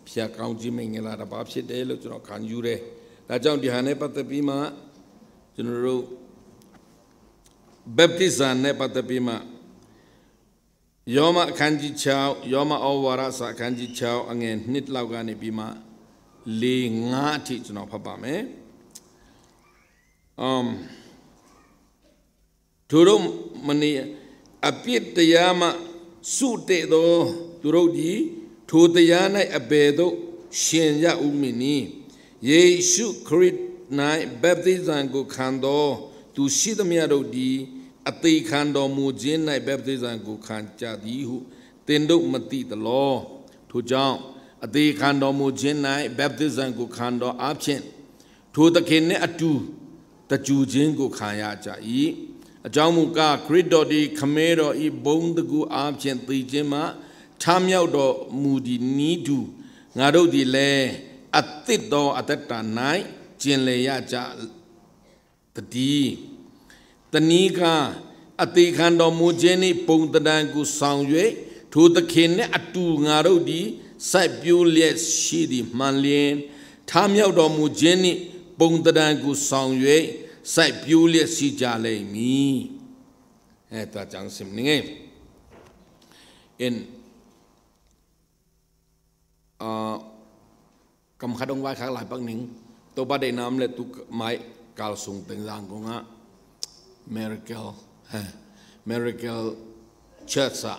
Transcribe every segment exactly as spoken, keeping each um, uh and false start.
ဖျားကောင်းခြင်းမင်္ဂလာတစ်ပါးဖြစ်တယ်လို့ကျွန်တော်ခံယူတယ်။ ဒါကြောင့်ဒီဟာနဲ့ပတ်သက်ပြီးမှကျွန်တော်တို့ဘပ်တိဇံနဲ့ပတ်သက်ပြီးမှယောမအခန်းကြီးခြောက်ယောမဩဝါဒစာအခန်းကြီးခြောက်အငယ်နှစ်လောက်ကနေပြီးမှလေးငါးအထိကျွန်တော်ဖတ်ပါမယ်။ အမ်ထိုတို့မနေအပြစ်တရားမှ စုတည်သောသူတို့သည်ထိုတရား၌အဘယ်သို့ရှင်ရဦးမည်နည်း။ ယေရှုခရစ်၌ဘပ်တိဇံကိုခံသောသူရှိသမျှတို့သည်အသေခံတော်မူခြင်း၌ဘပ်တိဇံကိုခံကြသည်ဟုသင်တို့မသိသလော။ ထိုကြောင့်အသေခံတော်မူခြင်း၌ဘပ်တိဇံကိုခံတော်အားဖြင့်ထိုသခင်နှင့်အတူတကြူခြင်းကိုခံရကြ၏။ အကြောင်းမူကားခရစ်တော်သည်ခမည်းတော်၏ဘုန်းတကူအားဖြင့်သေခြင်းမှထမြောက်တော်မူသည်နည်းတူငါတို့သည်လည်းအသစ်သောအသက်တာ၌ကျင်လည်ရကြသတည်း။ တနည်းကားအသေခံတော်မူခြင်းနှင့်ပုံသဏ္ဍာန်ကိုဆောင်၍ထိုသခင်နှင့်အတူငါတို့သည်စိုက်ပျိုးလျက်ရှိသည်မှန်လျှင်ထမြောက်တော်မူခြင်းနှင့်ပုံသဏ္ဍာန်ကိုဆောင်၍စိုက်ပျိုးလျက်ရှိကြလိမ့်မည်။ အဲဒါကြောင့်စင်နေငယ်။ In uh, kam khat hong vaikhak lai pak ning. Topa deihna om le tu mai kal sung teng zang kong ah Miracle Miracle Church ah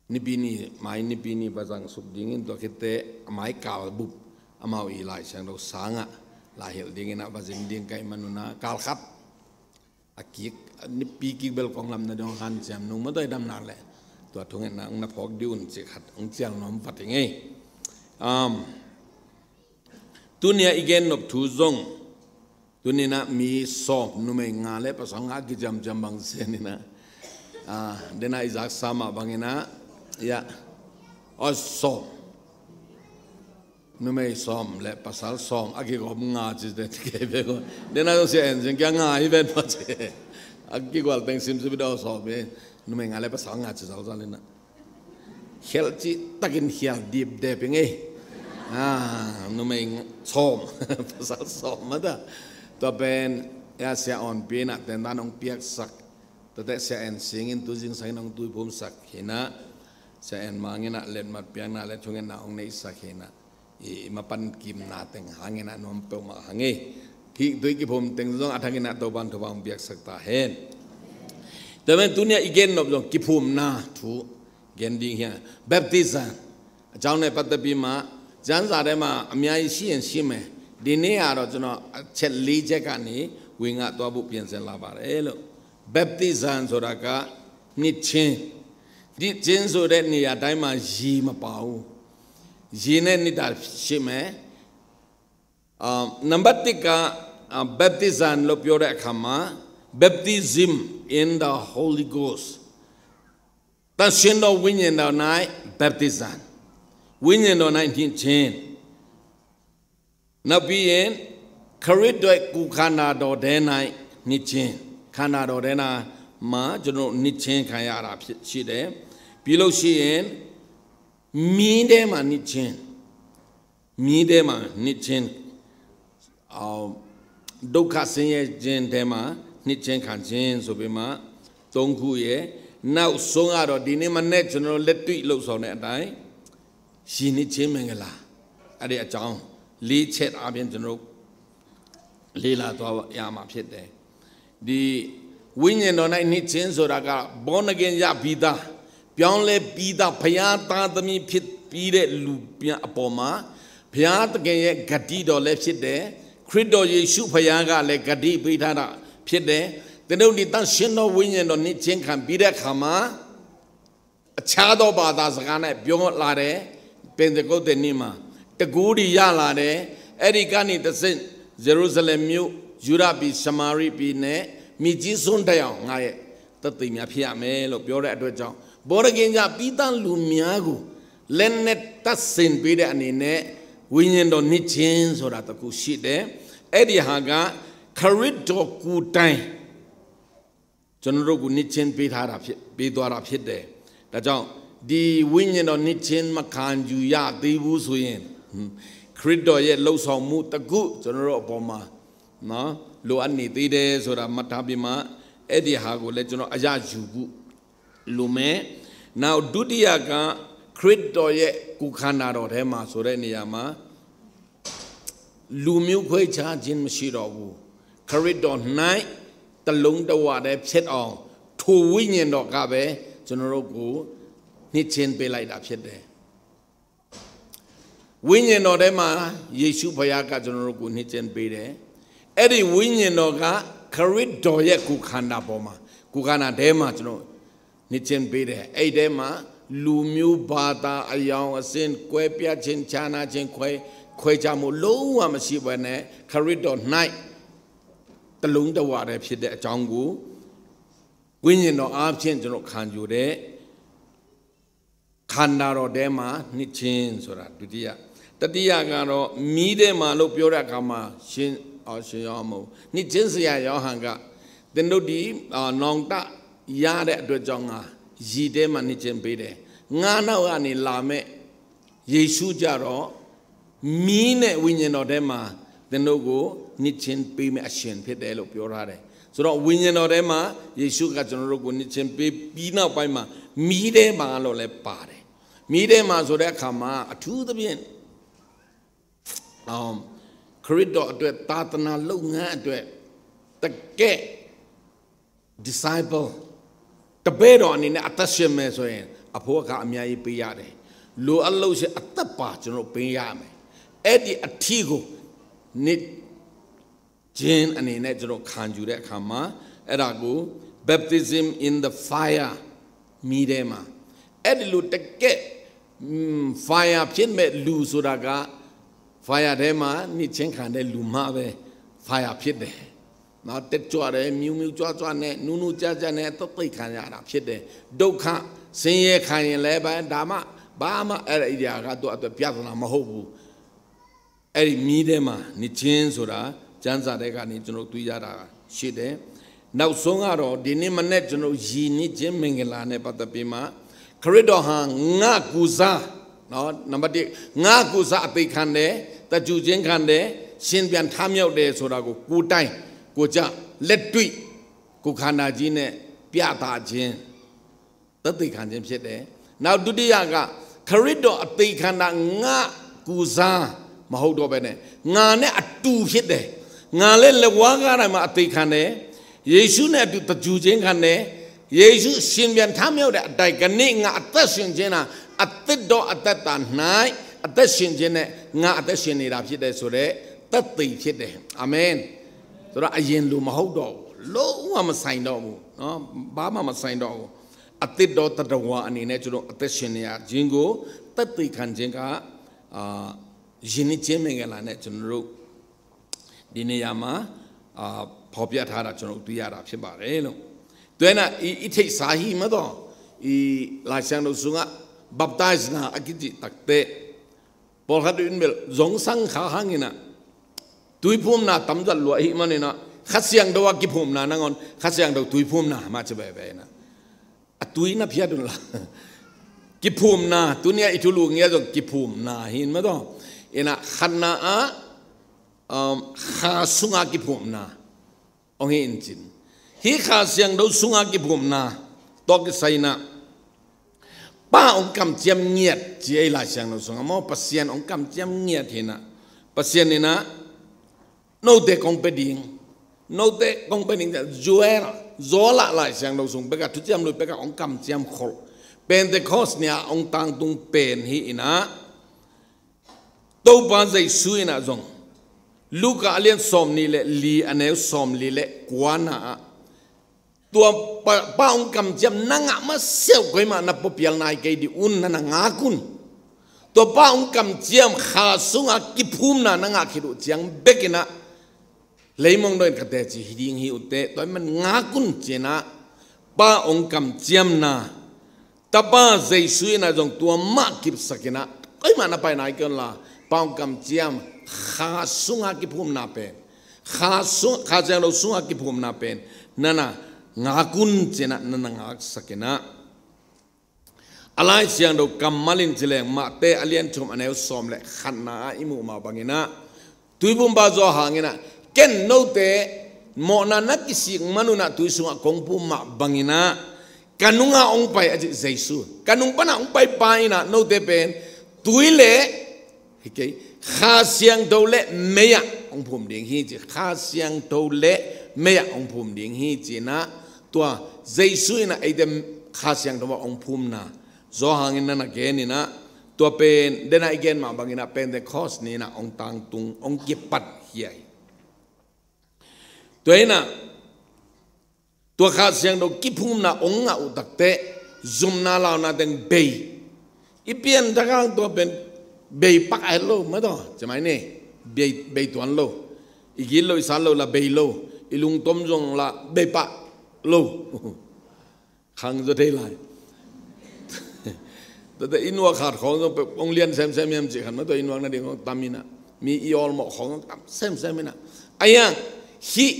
nipi ni mai nipi ni va zang suk dingin tua khitte mai kal bup amau i Lai Siangtho sangah lai hilh dingin ah va zing ding kai manuna kal khat a kik nipi kik bel kong lam na dong han siam nung ma doi dam nak le tua thungetna ong na phawk di un ci khat ong cial nuam vat hi ngei. Tunia i gen nop thu zong tuninah mi sawm numei nga le pasal nga kiciamciam bang sianinah dena i zaksa mah banginah ya aw sawm numei sawm le pasal sawm a kigawm nga ci te kei bek un dena zong sia en sing kia nga hi ven pa ci a kigual teng sim subi daw sawm hi numei nga le pasal nga ci zalzalinah khial cih takin khial dipdep i ngei. Numei sawm pasal sawm mata tua pen ya sia awnpi inah tentan hong piaksak tuate sia en singin tu zingsangin hong tuiphumsak hinah sia en manginah letmat piakna le thungetna hong neihsak hinah i mapan kimna teng hanginah nuam peuhmah hangei. Khi tui kiphum teng zong a thanginah Topan thupha hong piaksak ta hen. Tua pen tunia i gen nop zong kiphumna thu gen ding hia baptism a caune pattapi ma janzate ma a mya i si en si me dine a ro cuno chet li che ka ni wi nga tua bu pian se la ba re lo. Baptism so da ka ni chin di chin so de ni ya dai ma ji ma pa u ji ne ni da si me. အာနံပါတ်တစ်ကအာ baptism လို့ပြောတဲ့အခါမှာ baptism in the Holy Ghost သန့်ရှင်းသောဝိညာဉ်တော်၌ဘပ်တိဇံဝိညာဉ်တော်၌နှစ်ခြင်းနောက်ပြီးရင်ခရစ်တော်ကိုယ်ခန္ဓာတော်ထဲ၌နှစ်ခြင်းခန္ဓာတော်ထဲ၌မှာကျွန်တော်နှစ်ခြင်းခံရတာဖြစ်ရှိတယ်ပြီးလို့ရှိရင်မီးထဲမှာနှစ်ခြင်း မီးထဲမှာနှစ်ခြင်းအာဒုက္ခဆင်းရဲခြင်းထဲမှာနှစ်ခြင်းခံခြင်းဆိုပြီးမှသုံးခုရဲ့နောက်ဆုံးကတော့ဒီနေ့မနေ့ကျွန်တော်တို့လက်တွေ့လှုပ်ဆောင်တဲ့အတိုင်းရှင်နှစ်ခြင်းမင်္ဂလာအဲ့ဒီအကြောင်းလေးချက်အပြင်ကျွန်တော်တို့လေ့လာသွားရမှာဖြစ်တယ်ဒီဝိညာဉ်တော်၌နှစ်ခြင်းဆိုတာက born again ရပြီးသားပြောင်းလဲပြီးသားဘုရားသားသမီးဖြစ်ပြီးတဲ့လူများအပေါ်မှာဘုရားသခင်ရဲ့ဂတိတော်လည်းဖြစ်တယ်ခရစ်တော်ယေရှုဘုရားကလည်းဂတိပေးထားတာဖြစ်တယ်သင်တို့ဒီတန်ရှင်းသောဝိညာဉ်တော်နှစ်ခြင်းခံပြီးတဲ့အခါမှာအခြားသောဘာသာစကားနဲ့ပြောလာတယ်ပင်တကုတ်တဲ့နေ့မှာတကူဒီရလာတယ်အဲ့ဒီကနေတစ်ဆင့်ယေရုရှလင်မြို့ယူဒပြည်ရှမာရိပြည်နဲ့မြေကြီးစွန်းတိုင်အောင်ငါရဲ့သက်သေများဖြစ်ရမယ်လို့ပြောတဲ့အတွက်ကြောင့်ဘောရကင်ညာပြီးသားလူများကိုလက်နဲ့တပ်ဆင်ပေးတဲ့အနေနဲ့ဝိညာဉ်တော်နှစ်ခြင်းဆိုတာတစ်ခုရှိတယ်အဲ့ဒီဟာကခရစ်တော်ကိုယ်တိုင်ကျွန်တော်တို့ကိုနှစ်ချင်းပေးထားတာဖြစ်ပေးသွားတာဖြစ်တယ်ဒါကြောင့် ဒီဝိညာဉ်တော်နှစ်ခြင်းမခံယူရသေးဘူးဆိုရင်၊ ခရစ်တော်ရဲ့လှုပ်ဆောင်မှုတစ်ခုကျွန်တော်တို့အပေါ်မှာနော်၊ လိုအပ်နေသေးတယ်ဆိုတာမှတ်ထားပြီးမှ၊ အဲ့ဒီဟာကိုလည်းကျွန်တော်အရယူဖို့လိုမယ်။ နောက်ဒုတိယက၊ ခရစ်တော်ရဲ့ကိုယ်ခန္ဓာတော်ထဲမှာဆိုတဲ့နေရာမှာ၊ လူမျိုးခွဲခြားခြင်းမရှိတော့ဘူး။ ခရစ်တော်၌တစ်လုံးတစ်ဝတည်းဖြစ်အောင်၊ ထိုဝိညာဉ်တော်ကပဲကျွန်တော်တို့ကိုနှစ်ခြင်းပေးလိုက်တာဖြစ်တယ်။ ဝိညာဉ်တော်ထဲမှာယေရှုဘုရားကကျွန်တော်တို့ကိုနှစ်ခြင်းပေးတယ်။ အဲ့ဒီဝိညာဉ်တော်ကခရစ်တော်ရဲ့ကိုယ်ခန္ဓာပေါ်မှာ၊ ကိုယ်ခန္ဓာထဲမှာကျွန်တော်နှစ်ခြင်းပေးတယ်။ အဲ့ဒီထဲမှာလူမျိုးဘာသာအရောင်အဆင်းကွဲပြားခြင်းခြားနားခြင်းခွဲခွဲခြားမှုလုံးဝမရှိဘဲနဲ့၊ ခရစ်တော်၌တစ်လုံးတစ်ဝတည်းဖြစ်တဲ့အကြောင်းကိုဝိညာဉ်တော်အားဖြင့်ကျွန်တော်ခံယူတဲ့ခန္ဓာတော်ထဲမှာနှစ်ခြင်းဆိုတာဒုတိယ။ တတိယကတော့မီးထဲမှာလို့ပြောတဲ့အခါမှာရှင်၊ အော်၊ ရှင်ယောဟန်မဟုတ်ဘူး၊ နှစ်ခြင်းဆရာယောဟန်ကသင်တို့ဒီ၊ အာ၊ နောင်တရတဲ့အတွက်ကြောင့်ငါရေထဲမှာနှစ်ခြင်းပေးတယ်။ ငါနောက်ကနေလာမဲ့ယေရှုကြတော့မီးနဲ့ဝိညာဉ်တော်ထဲမှာသင်တို့ကိုနှစ်ခြင်းပေးမဲ့အရှင်ဖြစ်တယ်လို့ပြောထားတယ်။ ဆိုတော့ဝိညာဉ်တော်ထဲမှာယေရှုကကျွန်တော်တို့ကိုနှစ်ခြင်းပေးပြီးနောက်ပိုင်းမှာမီးထဲမှာလို့လည်းပါတယ်။ မီးထဲမှာဆိုတဲ့အခါမှာအထူးသဖြင့်၊ အာ၊ ခရစ်တော်အတွက်သာသနာလုပ်ငန်းအတွက်တကယ့် disciple တပည့်တော်အနေနဲ့အသက်ရှင်မယ်ဆိုရင်အဖို့အခါအများကြီးပေးရတယ်။ လိုအပ်လို့ရှိရင်အသက်ပါကျွန်တော်တို့ပေးရမယ်။ အဲ့ဒီအထီးကိုနှစ်ခြင်းအနေနဲ့ကျွန်တော်ခံယူတဲ့အခါမှာအဲ့ဒါကို baptism in the fire မီးထဲမှာအဲ့ဒီလိုတကယ့် fire ဖြစ်မဲ့လူဆိုတာက fire ထဲမှာနှစ်ခြင်းခံတဲ့လူမှပဲ fire ဖြစ်တယ်နော်။ တက်ကြွတယ်၊ မြူးမြူးကြွကြွနဲ့၊ နူးနူးကြကြနဲ့သက်သေခံရတာဖြစ်တယ်။ ဒုက္ခဆင်းရဲခံရင်လည်းပဲ၊ ဒါမှဘာမှအဲ့ဒီအရာကသူ့အတွက်ပြဿနာမဟုတ်ဘူး။ အဲ့ဒီမီးထဲမှာနှစ်ခြင်းဆိုတာကျမ်းစာထဲကနေကျွန်တော်တွေ့ရတာရှိတယ်။ နောက်ဆုံးကတော့ဒီနေ့မနေ့ကျွန်တော်ရေနှစ်ခြင်းမင်္ဂလာနဲ့ပတ်သက်ပြီးမှ၊ ခရစ်တော်ဟာငါ့ကိုယ်စားနော်၊ နံပါတ်တစ်၊ ငါ့ကိုယ်စားအသေခံတယ်၊ သတ်ဖြတ်ခြင်းခံတယ်၊ ရှင်ပြန်ထမြောက်တယ်ဆိုတာကိုကိုယ်တိုင်ကိုယ်ကျလက်တွေ့ကိုယ်ခန္ဓာကြီးနဲ့ပြသခြင်း၊ သက်သေခံခြင်းဖြစ်တယ်။ နောက်ဒုတိယက၊ ခရစ်တော်အသေခံတာငါ့ကိုယ်စားမဟုတ်တော့ဘဲနဲ့ငါနဲ့အတူဖြစ်တယ်။ ငါလည်းလက်ဝါးကပ်တိုင်မှာအသေခံတယ်။ ယေရှုနဲ့အတူသတ်ဖြတ်ခြင်းခံတယ်။ ယေရှုရှင်ပြန်ထမြောက်တဲ့အတိုင်း၊ ကနေ့ငါအသက်ရှင်ခြင်းဟာအသစ်သောအသက်တာ၌အသက်ရှင်ခြင်းနဲ့ငါအသက်ရှင်နေတာဖြစ်တယ်ဆိုတဲ့သက်သေဖြစ်တယ်။ အာမင်။ ဆိုတော့အရင်လိုမဟုတ်တော့ဘူး။ လုံးဝမဆိုင်တော့ဘူးနော်။ ဘာမှမဆိုင်တော့ဘူး။ အသစ်သောသတ္တဝါအနေနဲ့ကျွန်တော်အသက်ရှင်နေရခြင်းကိုသက်သေခံခြင်းက၊ အာ၊ ရေနှစ်ခြင်းမင်္ဂလာနဲ့ကျွန်တော်တို့ဒီနေရာမှာ၊ အာ၊ ဖော်ပြထားတာကျွန်တော်တို့တွေ့ရတာဖြစ်ပါတယ်လို့။ တွဲနာအီထိတ်စာဟီမတော့၊ အီလာရှန်တို့စုငါ baptize နာအကိတိတကတဲ့ Paul Hadwin Bel Zong Sang Kha Hang in a Tui phumna tamzat lua hi manin a Kha Siangtho a kiphumna nangawn Kha Siangtho tui phumna mah ci veve in a, a tui na phiat un la. Kiphumna, tuni a i thulu ngia zong kiphumna hi in mah tawh. In a khatna ah, um, Kha sunga kiphumna hong hi in cin. Hih Kha Siangtho sunga kiphumna tawh kisai in a Pa hong kamciam ngiat ci ei Lai Siangtho sungah maw, Pasian hong kamciam ngiat hi in a, Pasian in a note kong pia ding, note kong pia ding, Joel, Joel ah Lai Siangtho sung bek ah, Thuciam Lui bek ah hong kamciam khol. Pentecost ni a hong tangtung pen hi in a, Topa Jesu in a zong Luka a lian sawmnih le li a neu sawmli le kuana ah, tua Pa, Pa hong kamciam na ngah masiah uh koimah na pua pial nai kei dih un, na na ngak un. Tua Pa hong kamciam Kha sunga kiphumna na ngah khit uh ciang bek in a, leimong dawh in ka teci hi ding hi uh teh, tua ahih man ngak un ci in a, Pa hong kamciamna Tapa Jesu in a zong tua mah kipsak in a, koimah na pai nai kei un la, Pa hong kamciam Kha sunga kiphumna pen, Kha sung, Kha Siangtho sunga kiphumna pen na na ngak un ci in a, na na ngaksak in a. A Lai Siangtho kammal in ci leng Mate a lian thum a neu sawm le khatna ah i muh mah bangin ah, Tuiphumpa Johan in ah, ken note mawhna na kisik man un ah tui sungah kong phum mah bangin ah, ka nungah hong pai a ci Jesu. Ka nung panah hong paipa in ah note pen tui le hi kei, Kha Siangtho le mei-ah hong phum ding hi ci. Kha Siangtho le mei-ah hong phum ding hi ci-in ah, tua Jesu in ah eite Kha Siangtho ah hong phumna Johan in na na gen in ah, tua pen den ah i gen mah bangin ah Pentecost ni-in ah hong tangtung, hong kipat hi a hi. Tua in ah tua Kha Siangtho kiphumna hong ngah uh takteh zumna launa teng bei. I pianthak hang tua pen bei pak a het lo mah tawh ci mai ni. Bei, bei tuan lo. I gilo i sat lo la bei lo. I lungtom zong la bei pak lo. Khang zaw thei lai. Tate i nuak khat khawng zong hong lian semsem hiam cih khat mah tua i nuak nading khawng tam in ah, mi i awlmawh khawng zong tam semsem in ah. Ahi hang hih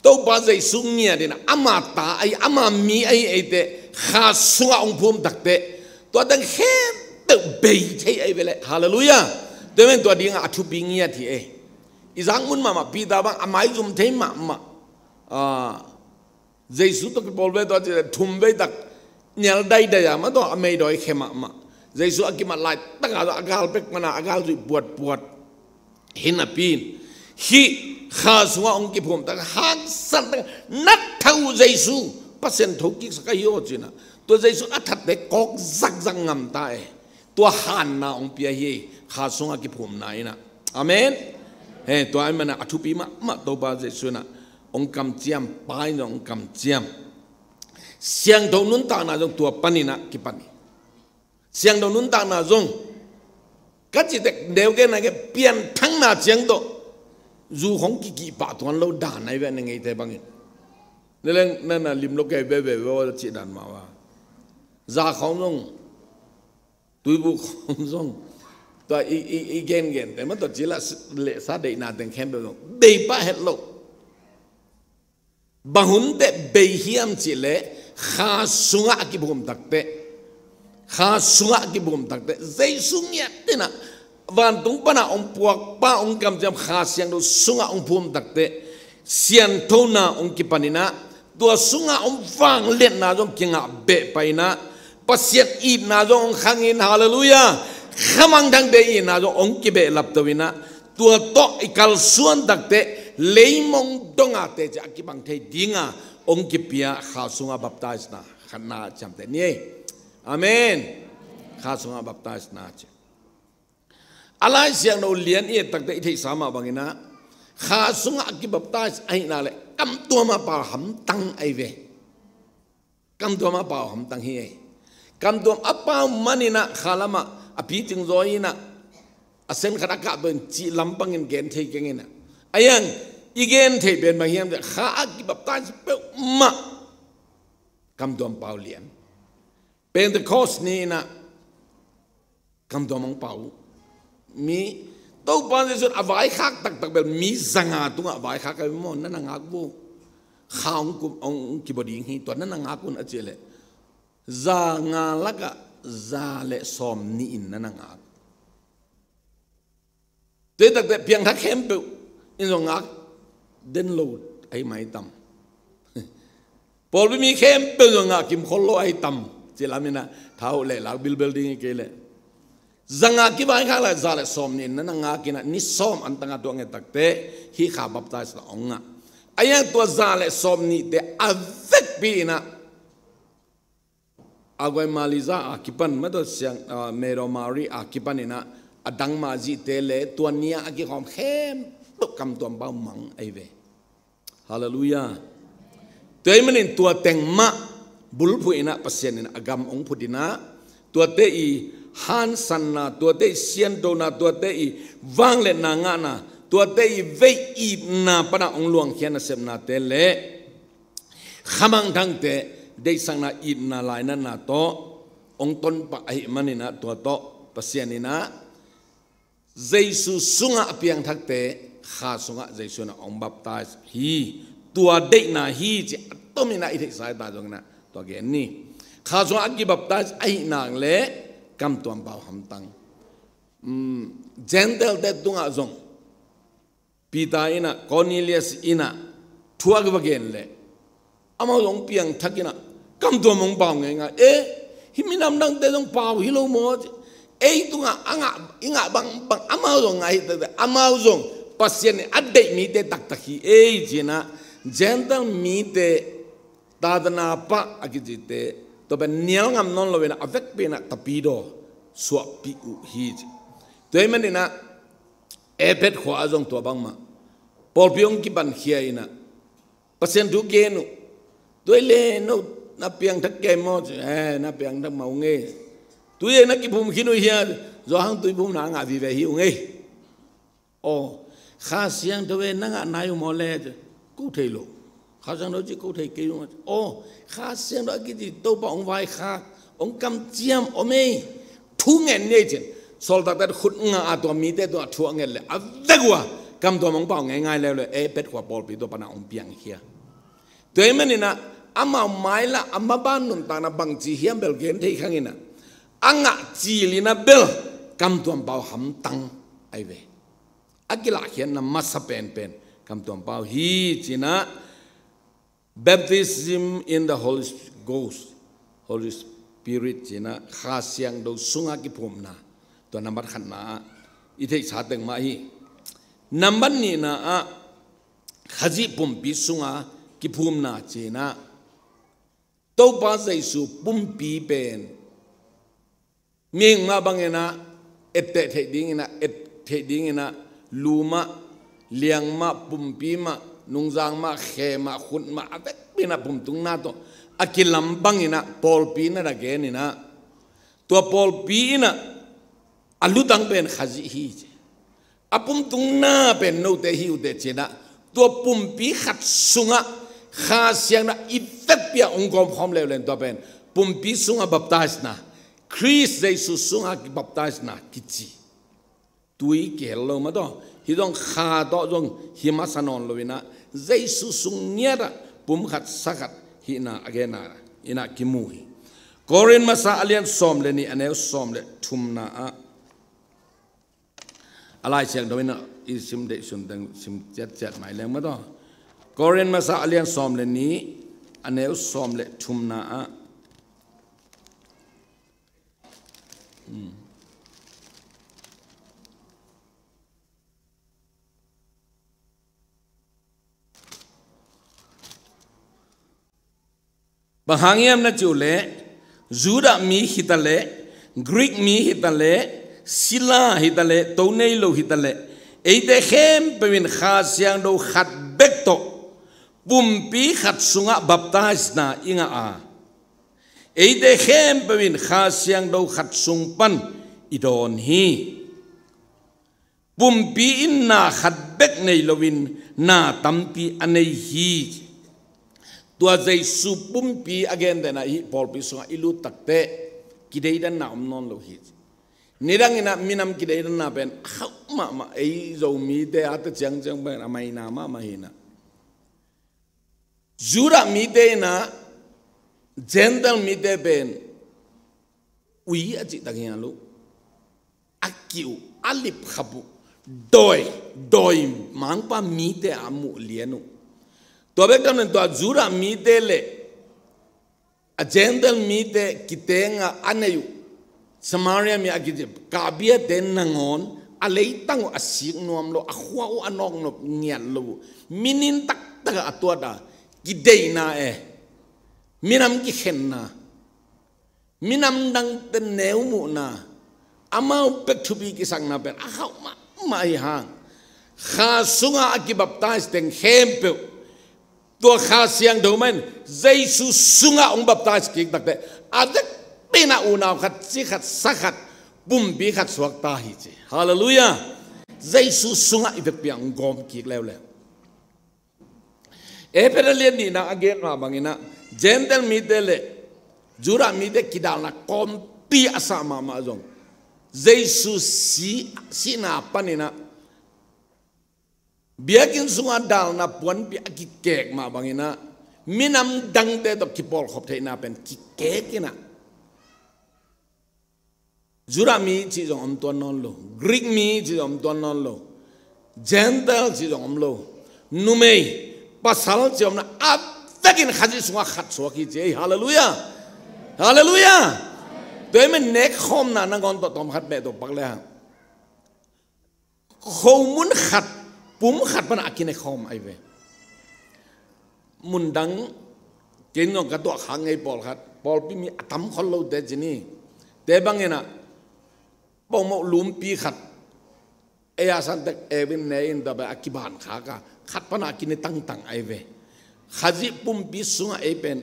Topa Jesu ngiat in ah, ama ta ahi, ama mi ahi eite Kha sungah hong phum takteh, tua teng khempeuh bei thei ahi ve leh. Halleluiah. Tua men tua dingah a thupi ngiat hi ei. I zak mun mahmah Peter bang a maizum thei mahmah. Ah, Jesu tawh kipawl ve tawh a ci leh thum vei tak nial daidai a mah tawh a meidawi khe mahmah. Jesu a kimat laitak a tawh a gal pek pan a, a gal zuih puatpuat. Hi napi in hih Kha sungah hong kiphum tak hangsan tak na thau Jesu Pasian thokiksak ahi aw ci-in ah, tua Jesu a thatte kawk zakzak ngam ta e. Tua hanna hong pia hi, Kha sungah kiphumna in ah. Amen. He, tua ahih manin ah a thupi mahmah Topa Jesu in ah hong kamciam, Pa in zong hong kamciam. Siangtho nuntakna zong tua panin ah kipan hi. Siangtho nuntakna zong ka cih tek deuh gen a gen pianthakna ciang tawh zu khong kikih pah tuan lo dan ahi ve, na ngeite bangin. Na leng na na lim lo kei veve ve aw cih dan mah uh a. Za khawng zong, tuibu khawng zong, tua i, i, i gengente mah tawh ci lah lehsa deihna teng khempeuh zong bei pah het lo. Bang hun teh bei hiam cih leh Kha sungah a kiphum takteh, Kha sungah a kiphum takteh, Jesu ngiat in ah vantung pan a hong puakpa hong kamciam Kha Siangtho sungah hong phum takteh, sianthona hong kipan in ah, tua sungah hong vangliatna zong kingah beh pai in ah, Pasian itna zong hong khang in, halleluiah, khamangthangte itna zong hong kibehlam to in ah, tua tawh i kalsuan takteh leimong dong a teci a kibang thei ding a hong kipia Kha sungah baptisena khatna ciamteh ni ei. Amen. Kha sungah baptisena ci. A Lai Siangtho lian i et takteh i theihsa mah bangin ah, Kha sungah a kibaptise ahihna leh kamtuam a pau hamtang ahi ve. Kamtuam a pau hamtang hi ei. Kamtuam a pau man in ah Kha lamah a picing zaw in ah, a sen khat a kah to in cih lampang in gen thei keng in ah. Ahi hang i gen theih pen bang hiam cih leh Kha a kibaptise peuhmah kamtuam pau lian. Pentecost ni in ah kamtuam hong pau uh. Mi, Topa Jesu in a vaikhak taktak bel mi zanga tungah vaikhak ahi maw, na na ngak uh. Kha hong kum, hong kibua ding hi, tua na na ngak un a cih leh, zanga lakah za le sawmnih in na na ngak. Tua hi takteh piangthak khempeuh in zong ngak den lo ahi mai tam. Pawlpi mi khempeuh zong ngak kim khol lo ahi tam. Cih lam in ah tha uh leh lak bilbel ding hi kei leh, zanga kivaikhak leh za le sawmnih in na na ngak in ah, ni sawm antang a tua nget takteh hih Kha baptise la hong ngah. Ahi hang tua za le sawmnihte a vekpi in ah Aguay Maliza a kipan, mah tawh siang, ah, Medo Mari a kipan in ah, a dang mah zihte le tua ni-a a kikhawm khempeuh kamtuam pau mang ahi ve. Halleluiah. Tua ahih manin tua teng mah bulphuh in ah Pasian in a gam hong phut in ah, tuate i hansanna, tuate i sianthona, tuate i vangliatna ngahna, tuate i vei itna pan a hong luangkhia nasepnate le khamangthangte deihsakna, itna, lainatna tawh hong tonpah ahih manin ah, tua tawh Pasian in ah Jesu sungah a piangthakte Kha sungah Jesu in ah hong baptise hi. Tua deihna hi cih a tom in ah i theihsa hi ta zongin ah tua gen ni. Kha sungah a kibaptise ahih nak leh kamtuam pau hamtang. Gentile te tungah zong Peter in ah, Cornelius in ah thu a va gen leh amau zong piangthak in ah kamtuam hong pau ngeingai. Eh, hih minam dangte zong pau hi lo maw? Ei tungah a ngah, i ngah bangbang amau zong ngah hi tete, amau zong Pasian in a deih mite taktak hi ei ci-in ah Gentile mite tatana pah a kicite tua pen nial ngam nawn lo in ah a vekpi in ah tapidaw suahpih uh hi ci. Tua ahih manin ah Efesa khua ah zong tua bangmah pawlpi hong kipankhia in ah Pasian thu gen uh. Tua hi leh no na piangthak kei maw ci. Eh, na piangthak mah ung ei. Tui ei na kiphum khin uh hia? Johan tuiphumna a ngah vive hi ung ei. Aw, Kha Siangtho ei na ngah nai uh maw leh ci. Ko thei lo. Kha Siangtho ci ko thei kei ung. Aw, Kha Siangtho a kici Topa hong vaikhak, hong kamciam om ei. Thu ngen ni ei ci-in sawltakte khut ngah a tua mite tungah thu a nget leh a vek uh a kamtuam hong pau ngeingai leuleu. Efesa khua pawlpi tua pan ah hong piangkhia. Tua ahih manin ah amau mailam a maban nuntakna bangci hiam bel gen thei khang in ah a ngah cil in ah bel kamtuam pau hamtang ahi ve. A kilahkhiatna masa penpen kamtuam pau hi ci-in ah baptism in the Holy Ghost, Holy Spirit ci-in ah Kha Siangtho sungah kiphumna, tua nambat khatna ah i theihsa teng mah hi. Nambat nihna ah Khazih pumpi sungah kiphumna ci-in ah Topa Jesu pumpi pen mihing mah bangin ah etteh theih dingin ah, et theih dingin ah, lu mah, liang mah, pumpi mah, nungzang mah, khe mah, khut mah, a vekpi in ah pumtungna tawh a kilam bangin ah pawlpi in ah na gen in ah tua pawlpi in ah a lutang pen Khazih hi ci. A pumtungna pen note hi uh teh ci-in ah tua pumpi khat sungah Kha Siangtho i vekpi ah hong gawmkhawm leuleu in tua pen pumpi sungah baptisena, Khrist Jesu sungah kibaptisena kici. Tui kihel lo mah tawh, hih zong Kha tawh zong hi masa nawn lo in ah Jesu sung ngiat ah pum khat sa khat hihna a genna in ah kimu hi. Korin masa a lian sawm le nih a neu sawm le thumna ah a Lai Siangtho in ah i sim deih sun teng sim ciatciat mai leng mah tawh. Korin masa a lian sawm le nih a neu sawm le thumna ah. Hmm. Bang hang hiam na cih uh leh, Judah mi hi ta leh, Greek mi hi ta leh, sila hi ta leh, to nei lo hi ta leh, eite khempeuh in Kha Siangtho khat bek tawh pumpi khat sungah baptisena i ngah a, eite khempeuh in Kha Siangtho khat sung pan i dawn hi. Pumpi in na khat bek nei loin na tampi a nei hi. Tua Jesu pumpi a gentehna hih pawlpi sungah i lut takteh kideidanna om nawn lo hi. Nidangin ah minam kideidanna pen a khauh mahmah, ei Zomite a ta ciangciang pen a maina mahmah hi in ah. Judah mite in ah Gentile mite pen ui a cih tak hi a lo. A ki-uh, a lipkhap uh, dawi, dawi mangpa mite a muh lian uh. Tua bek tham lo in tua Judah mite le a Gentile mite kitenga a nei uh Samaria mi a kici kahbiate nangawn a leitang uh a sik nuam lo, a khua uh a nawknop ngiat lo uh, minin taktak a tuat a kideihna e, minam kikhenna, minam dangte neu muhna, amau pek thupi kisakna pen a khauh mahmah hi hang. Kha sungah a kibaptise teng khempeuh tua Kha Siangtho mah in Jesu sungah hong baptise kik takteh a vekpi in ah unau khat, ci khat, sa khat, pumpi khat suakta hi ci. Halleluiah. Jesu sungah i vekpi ah hong gawm kik leuleu. Efesa lian nihna a gen mah bangin ah Gentile mite le Judah mite kidalna kawmpi a sah mahmah zong Jesu si, sihna panin ah biakinn sungah dalna puanpi a kikek mah bangin ah minam dangte tawh kipawlkhop theihna pen kikek in ah Judah mi cih zong om tuan nawn lo. Greek mi cih zong om tuan nawn lo. Gentile cih zong om lo. Numei, pasal cih om na, a vekin Khazih sungah khat suak hi ci ei. Halleluiah. Halleluiah. Tua ahih manin nekkhawmna nangawn tawh tawm khat beh tawh pak le hang, khomun khat, pum khat panah a kinekkhawm ahi ve. Mundang, kei zong ka tuahkhak ngei pawlkhat, pawlpi mi a tam khol lote ci ni. Te banginah, pongmawh lumpi khat, ei a santek ei bin ne in tua pen a kiban khak a, khat panah a kine tangtang ahi ve. Khazih pumpi sungah ei pen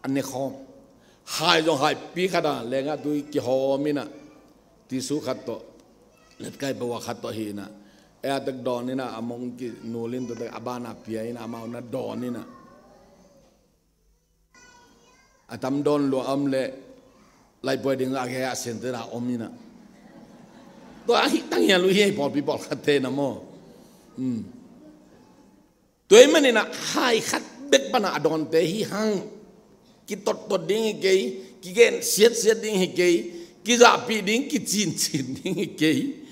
a nekhawm. Hai zong haipi khat a, lengah tui kihawm inah, tisu khat tawh, letkai pawa khat tawh hi inah, ei a tek dawn inah, a mong kinul in tua tek a banah pia inah, amau na dawn inah. A tam dawn lua a om leh, laipuai ding a gei a sente na om inah. Tua a hih tang hia lu hi ei pawlpi pawlkhatte na maw. Hmm. Tua ahih maninah hai khat bek panah a dawnte hi hang. Kitottot ding hi kei, kigen siatsiat ding hi kei, kizahpih ding, kicincin ding hi kei.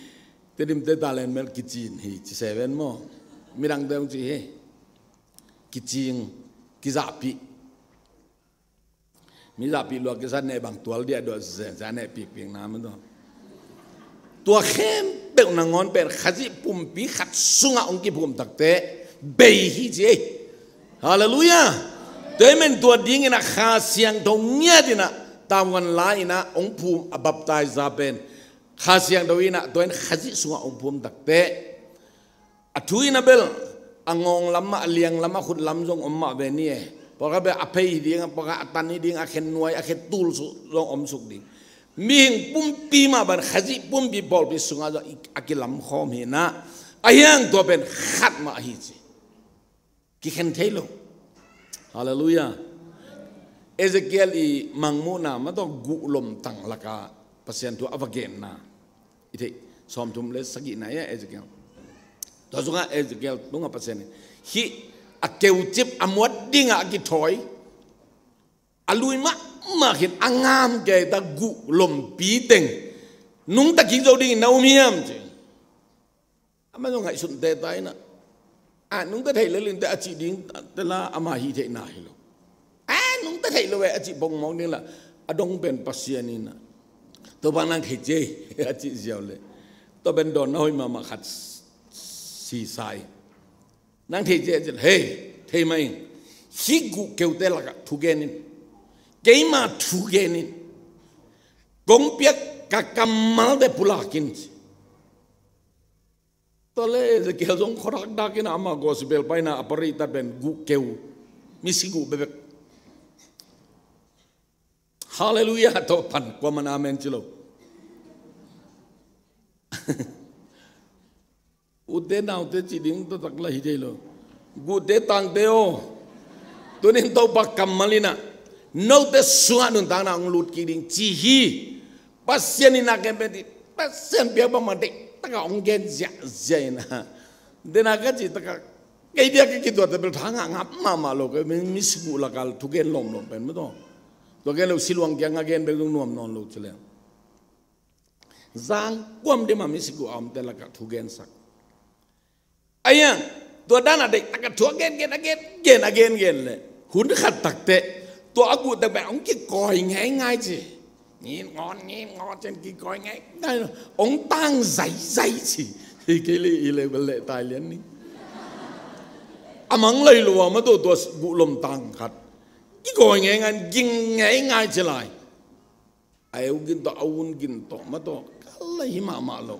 Tedim te talent mel kicin hi, ci seven maw. Midangte hong ci hi. Kicing, kizahpih. Mi zahpih lua kisa neh bang tual diah duah zen sa neh pikpik na ma tua. Tua khempeuh nangawn pen Khazih pumpi khat sungah hong kiphum takte bei hi ci ei. Halleluiah. Tua ahih manin tua dinginah Kha Siangtho ngiat inah, tavuan la inah hong phum a baptize pen Kha Siangtho inah, tua in Khazih sungah hong phum takte a thu in a bel, a ngawng lamah, a liang lamah, khut lam zong om mah ve ni e. Pawlkhat bel a phei hi ding, pawlkhat a tan hi ding, a khen nuai, a khen tul suk zong om suk ding. Mihing pumpi mah bang Khazih pumpi pawlpi sungah zong a kilamkhawm hi inah, a hiang tua pen khat mah hi ci. Kikhen thei lo. Halleluiah. Ezekiel i mangmuhna mah tawh guh lomtang lakah Pasian thu a va genna i theih, sawmthum le sagihna ia Ezekiel. Tua sungah Ezekiel tungah Pasian in hih a keucip a muat dingah a kithawi, a lui mahmah khin a ngam kei ta guh lompi teng nungta kik zo dingin na um hiam ci. Amah zong ngaihsun teta inah, a nungta theih le linte a cih ding tela ama hih theihna hi lo. A nungta theih lo e a cih pongmawk ding la, a dong pen Pasian inah, Topa nang thei ci ei a cih ziau le. Tua pen dawnna hoih mahmah khat sisa hi. Nang thei ci ei a cih le, hei, thei mah ing. Hih guh keute lakah thu gen in. Keima thu gen in. Kong piak ka kammalte pulak in ci. Tua le Ezekiel zong khuadakdak inah ama gospel paina a parihtat pen guh keu, misi guh bekbek. Halleluiah tawh pan kuaman amen ci lo. Ute naute ci ding taktak la hi thei lo. Guhte tangte aw. Tunin Topa kammal inah note sungah nuntakna hong lut kik ding ci hi. Pasian in a ken pen dih, Pasian piak bangmah deih takah hong gen ziahziah inah. Dena ka cih takah kei biak ka kituahte bel thangah ngap mahmah lo, kei mi siguh lakah thugen lawmlawm pen mah tawh. Tua gen lo siluang kiangah gen bek zong nuam nawn lo ci leng. Zangkuam dih mah mi siguh a omte lakah thugensak. Aia, tua dan a deih takah thu a gen gen a gen gen a gen gen le hun khat takteh tua a guh takbeh hong kikawi ngeingai ci. Ngin ngawn ngin ngawn cin kikawi ngeingai lo hong tang zaizai ci. Hi kei le i le bel leh tai lian ni. A mang lai lua mah tua tua guh lom tang khat kikawi ngeingai ging ngeingai ci lai. A eu gin tawh a un gin tawh mah tawh ka lai hi mahmah lo.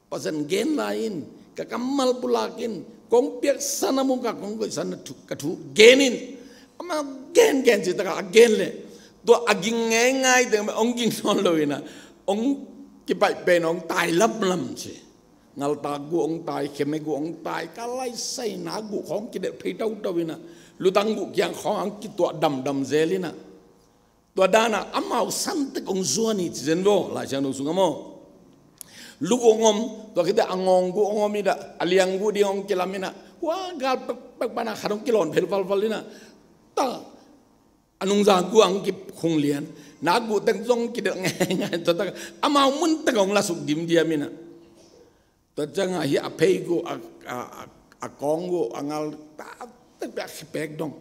Pasian gen lai in ka kammal pulak in kong piaksan a mungkah kong koihsan a thu ka thu gen in. Amah gen gen ci takah a gen leh tua a ging ngeingai teng mah hong ging nawn lo inah hong kipaih pen hong tai lamlam ci. Ngaltak guh hong tai, kheme guh hong tai, ka lai saina guh khawng kidelh phei tautau inah lutang guh kiang khawng hong kituah damdam zel inah. Tua danah amau santek hong zuan hi ci zen vaw, Lai Siangtho sungah maw. Lu guh hong om, tua khiteh a ngawng guh hong om inah, a liang guh ding hong kilam inah, hua gal pekpek panah khat hong kilawn phel valval inah. Ta A nungzang gu ang kikhung lian, na gu teng zong kidelh ngeingai, tua tak amau mun teng hong lasuk dimdiam inah. Tua ciangah hih a phei gu a, a, a, a kawng gu a ngal ta, tak bek a khipek dong.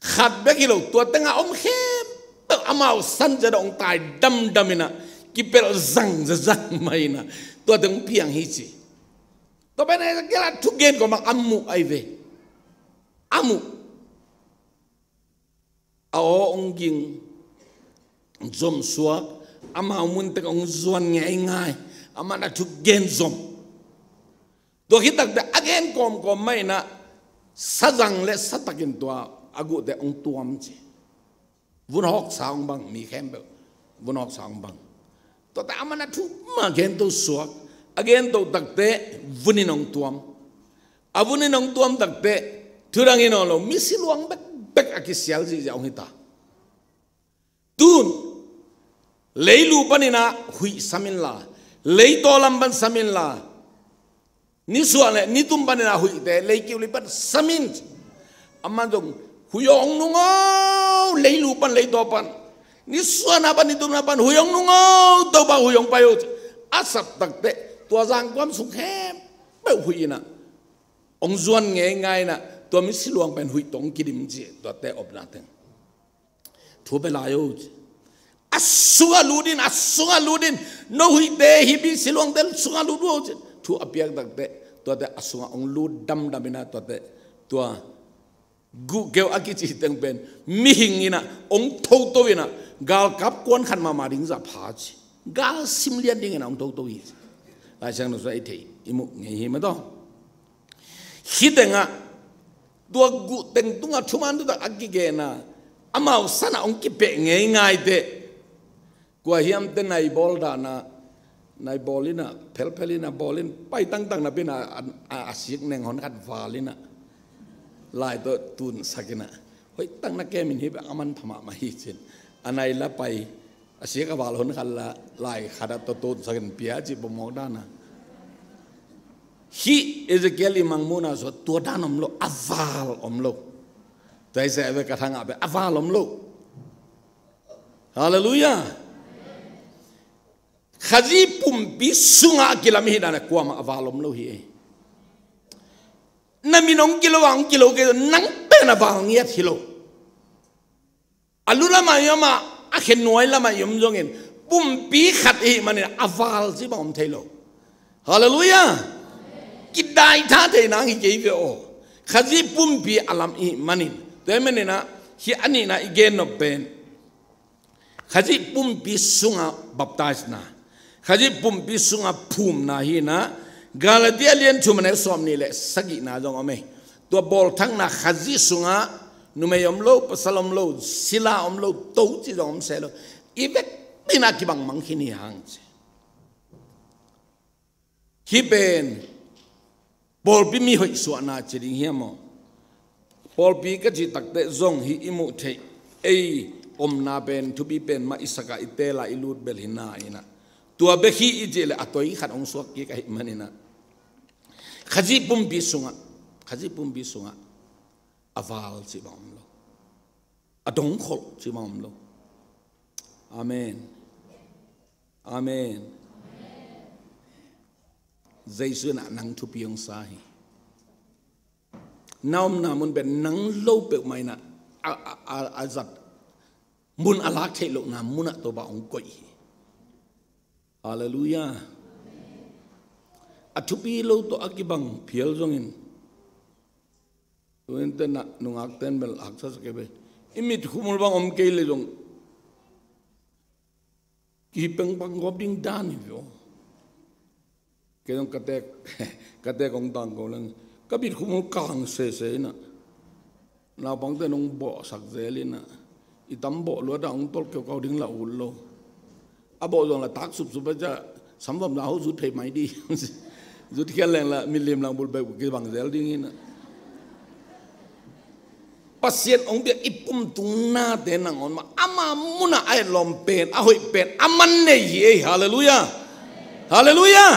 Khat bek hi lo, tua tengah om khempeuh amau san ciat hong tai damdam inah, kipelh zang zazang mah inah, tua teng hong piang hi ci. Tua pen Ezekiel a thugen kawmah a muh ahi ve. A muh. A aw hong ging, zom suak, amau mun teng hong zuan ngeingai, aman a thugen zom. Tua khit takte a gen kawmkawm mah inah, sazang le satakin tua a guhte hong tuam ci. Vun hawksa hong bang, mi khempeuh vun hawksa hong bang. Tuate aman a thu mah gento suak, a gento takte vunin hong tuam. A vunin hong tuam takte, thudang hi nawn lo, misi luang bekbek a kisial zihziah hong hita. Tun, leilu paninah huih sam inla, leitaw lam pan sam inla, nisuah le nitum paninah huihte leikiu li pan sam in. Aman zong, huih hong nung o, leilu pan leitaw pan, nisuahna pan nitumna pan huih hong nung o, Topa huih hong pai o, a sap takte, tua zangkuam sung khempeuh huih inah, hong zuan ngeingai inah, tua misi luang pen huih tawh hong kidim ci, tuate opna teng. Thu a pia lai o ci. A sungah lut in, a sungah lut in, no huihte, hih misi luangte sungah lut o ci. Thu a piak takte, tuate a sungah hong lut damdam inah, tuate, tua guhkeu a kici teng pen mihing inah hong thoto inah, galkap kuan khat mahmah ding zah pha ci. Gal sim lian ding inah hong thoto hi ci. Lai Siangtho sungah i thei, i muh ngei hi mah tawh. Hih tengah, tua guh teng tungah thuman thutak a kigenna, amau sanah hong kipeh ngeingaite, kua hiamte nai bawl dana, nai bawl inah, phelphel inah bawl in, pai tangtang napi inah, a, a, a sik neng hon khat val inah, lai tawh tunsak inah, hoih tak na kem in, hih bek a manpha mahmah hi cin. A nai la pai, a sik a val hon khat la, lai khat ah tua tunsak in pia ci pamawk dana. Hih Ezekiel i mangmuhna sungah tua dan om lo, a val om lo. Tua hi se a vek a thangah bek a val om lo. Halleluiah. Khazih pumpi sungah a kilam i hih dan a kuamah a val om lo hi ei. Na min hong kilo a hong kilo kei, nang pen a val ngiat hi lo. A lu lamah i om a, a khe nuai lamah i om zongin, pumpi khat i hih manin a val cih bang om thei lo. Halleluiah. Kidaitha thei nang hi kei ve aw. Khazih pumpi a lam i hih manin. Tua hi maninah, hih a nihna i gen nop pen, Khazih pumpi sungah baptisena, Khazih pumpi sungah phumna hi inah, Galatia lian thum a neu sawmnih le sagihna zong om ei. Tua bawlthakna Khazih sungah numei om lo, pasal om lo, sila om lo, to cih zong om se lo. I vekpi inah kibang mang khin hi hang ci. Hih pen pawlpi mi hoih suahna ci ding hiam aw? Pawlpi ka cih takte zong hih i muh theih, ei omna pen, thupi pen mah i sakah i teel a i lut bel hi na inah, tua bek hi i cih leh a toi khat hong suak kik ahih maninah, Khazih pumpi sungah, Khazih pumpi sungah a val cih bang om lo, a dongkholh cih bang om lo. Amen. Amen. Jesu inah nang thupi hong sa hi. Na omna mun pen nang lo peuhmah inah a, a, a, a zat mun a lak theih lohna munah Topa hong koih hi. Halleluiah. A thupi lo tawh a kibang phial zongin, tu in tenah nungak ten bel haksa sa kei ve. I mit khumul bang om kei le zong, kipeng pang gawp ding dan hi ve aw. Kei zong ka tek, ka tek hong tangko leng, ka mit khumul kang sese inah, naupangte nong bawhsak zel inah, i tam bawh luatah hong tolh keukau ding lah ut lo. A bawh zong lah tak supsup a ciah, samvamna ho zut phei mai dih. Zut khial leng lah milim lang bulbek kibang zel ding inah. Pasian hong biak i pumtungnate nangawn mah ama munah a etlawm pen, a hoih pen a man nei hi ei. Halleluiah. Halleluiah.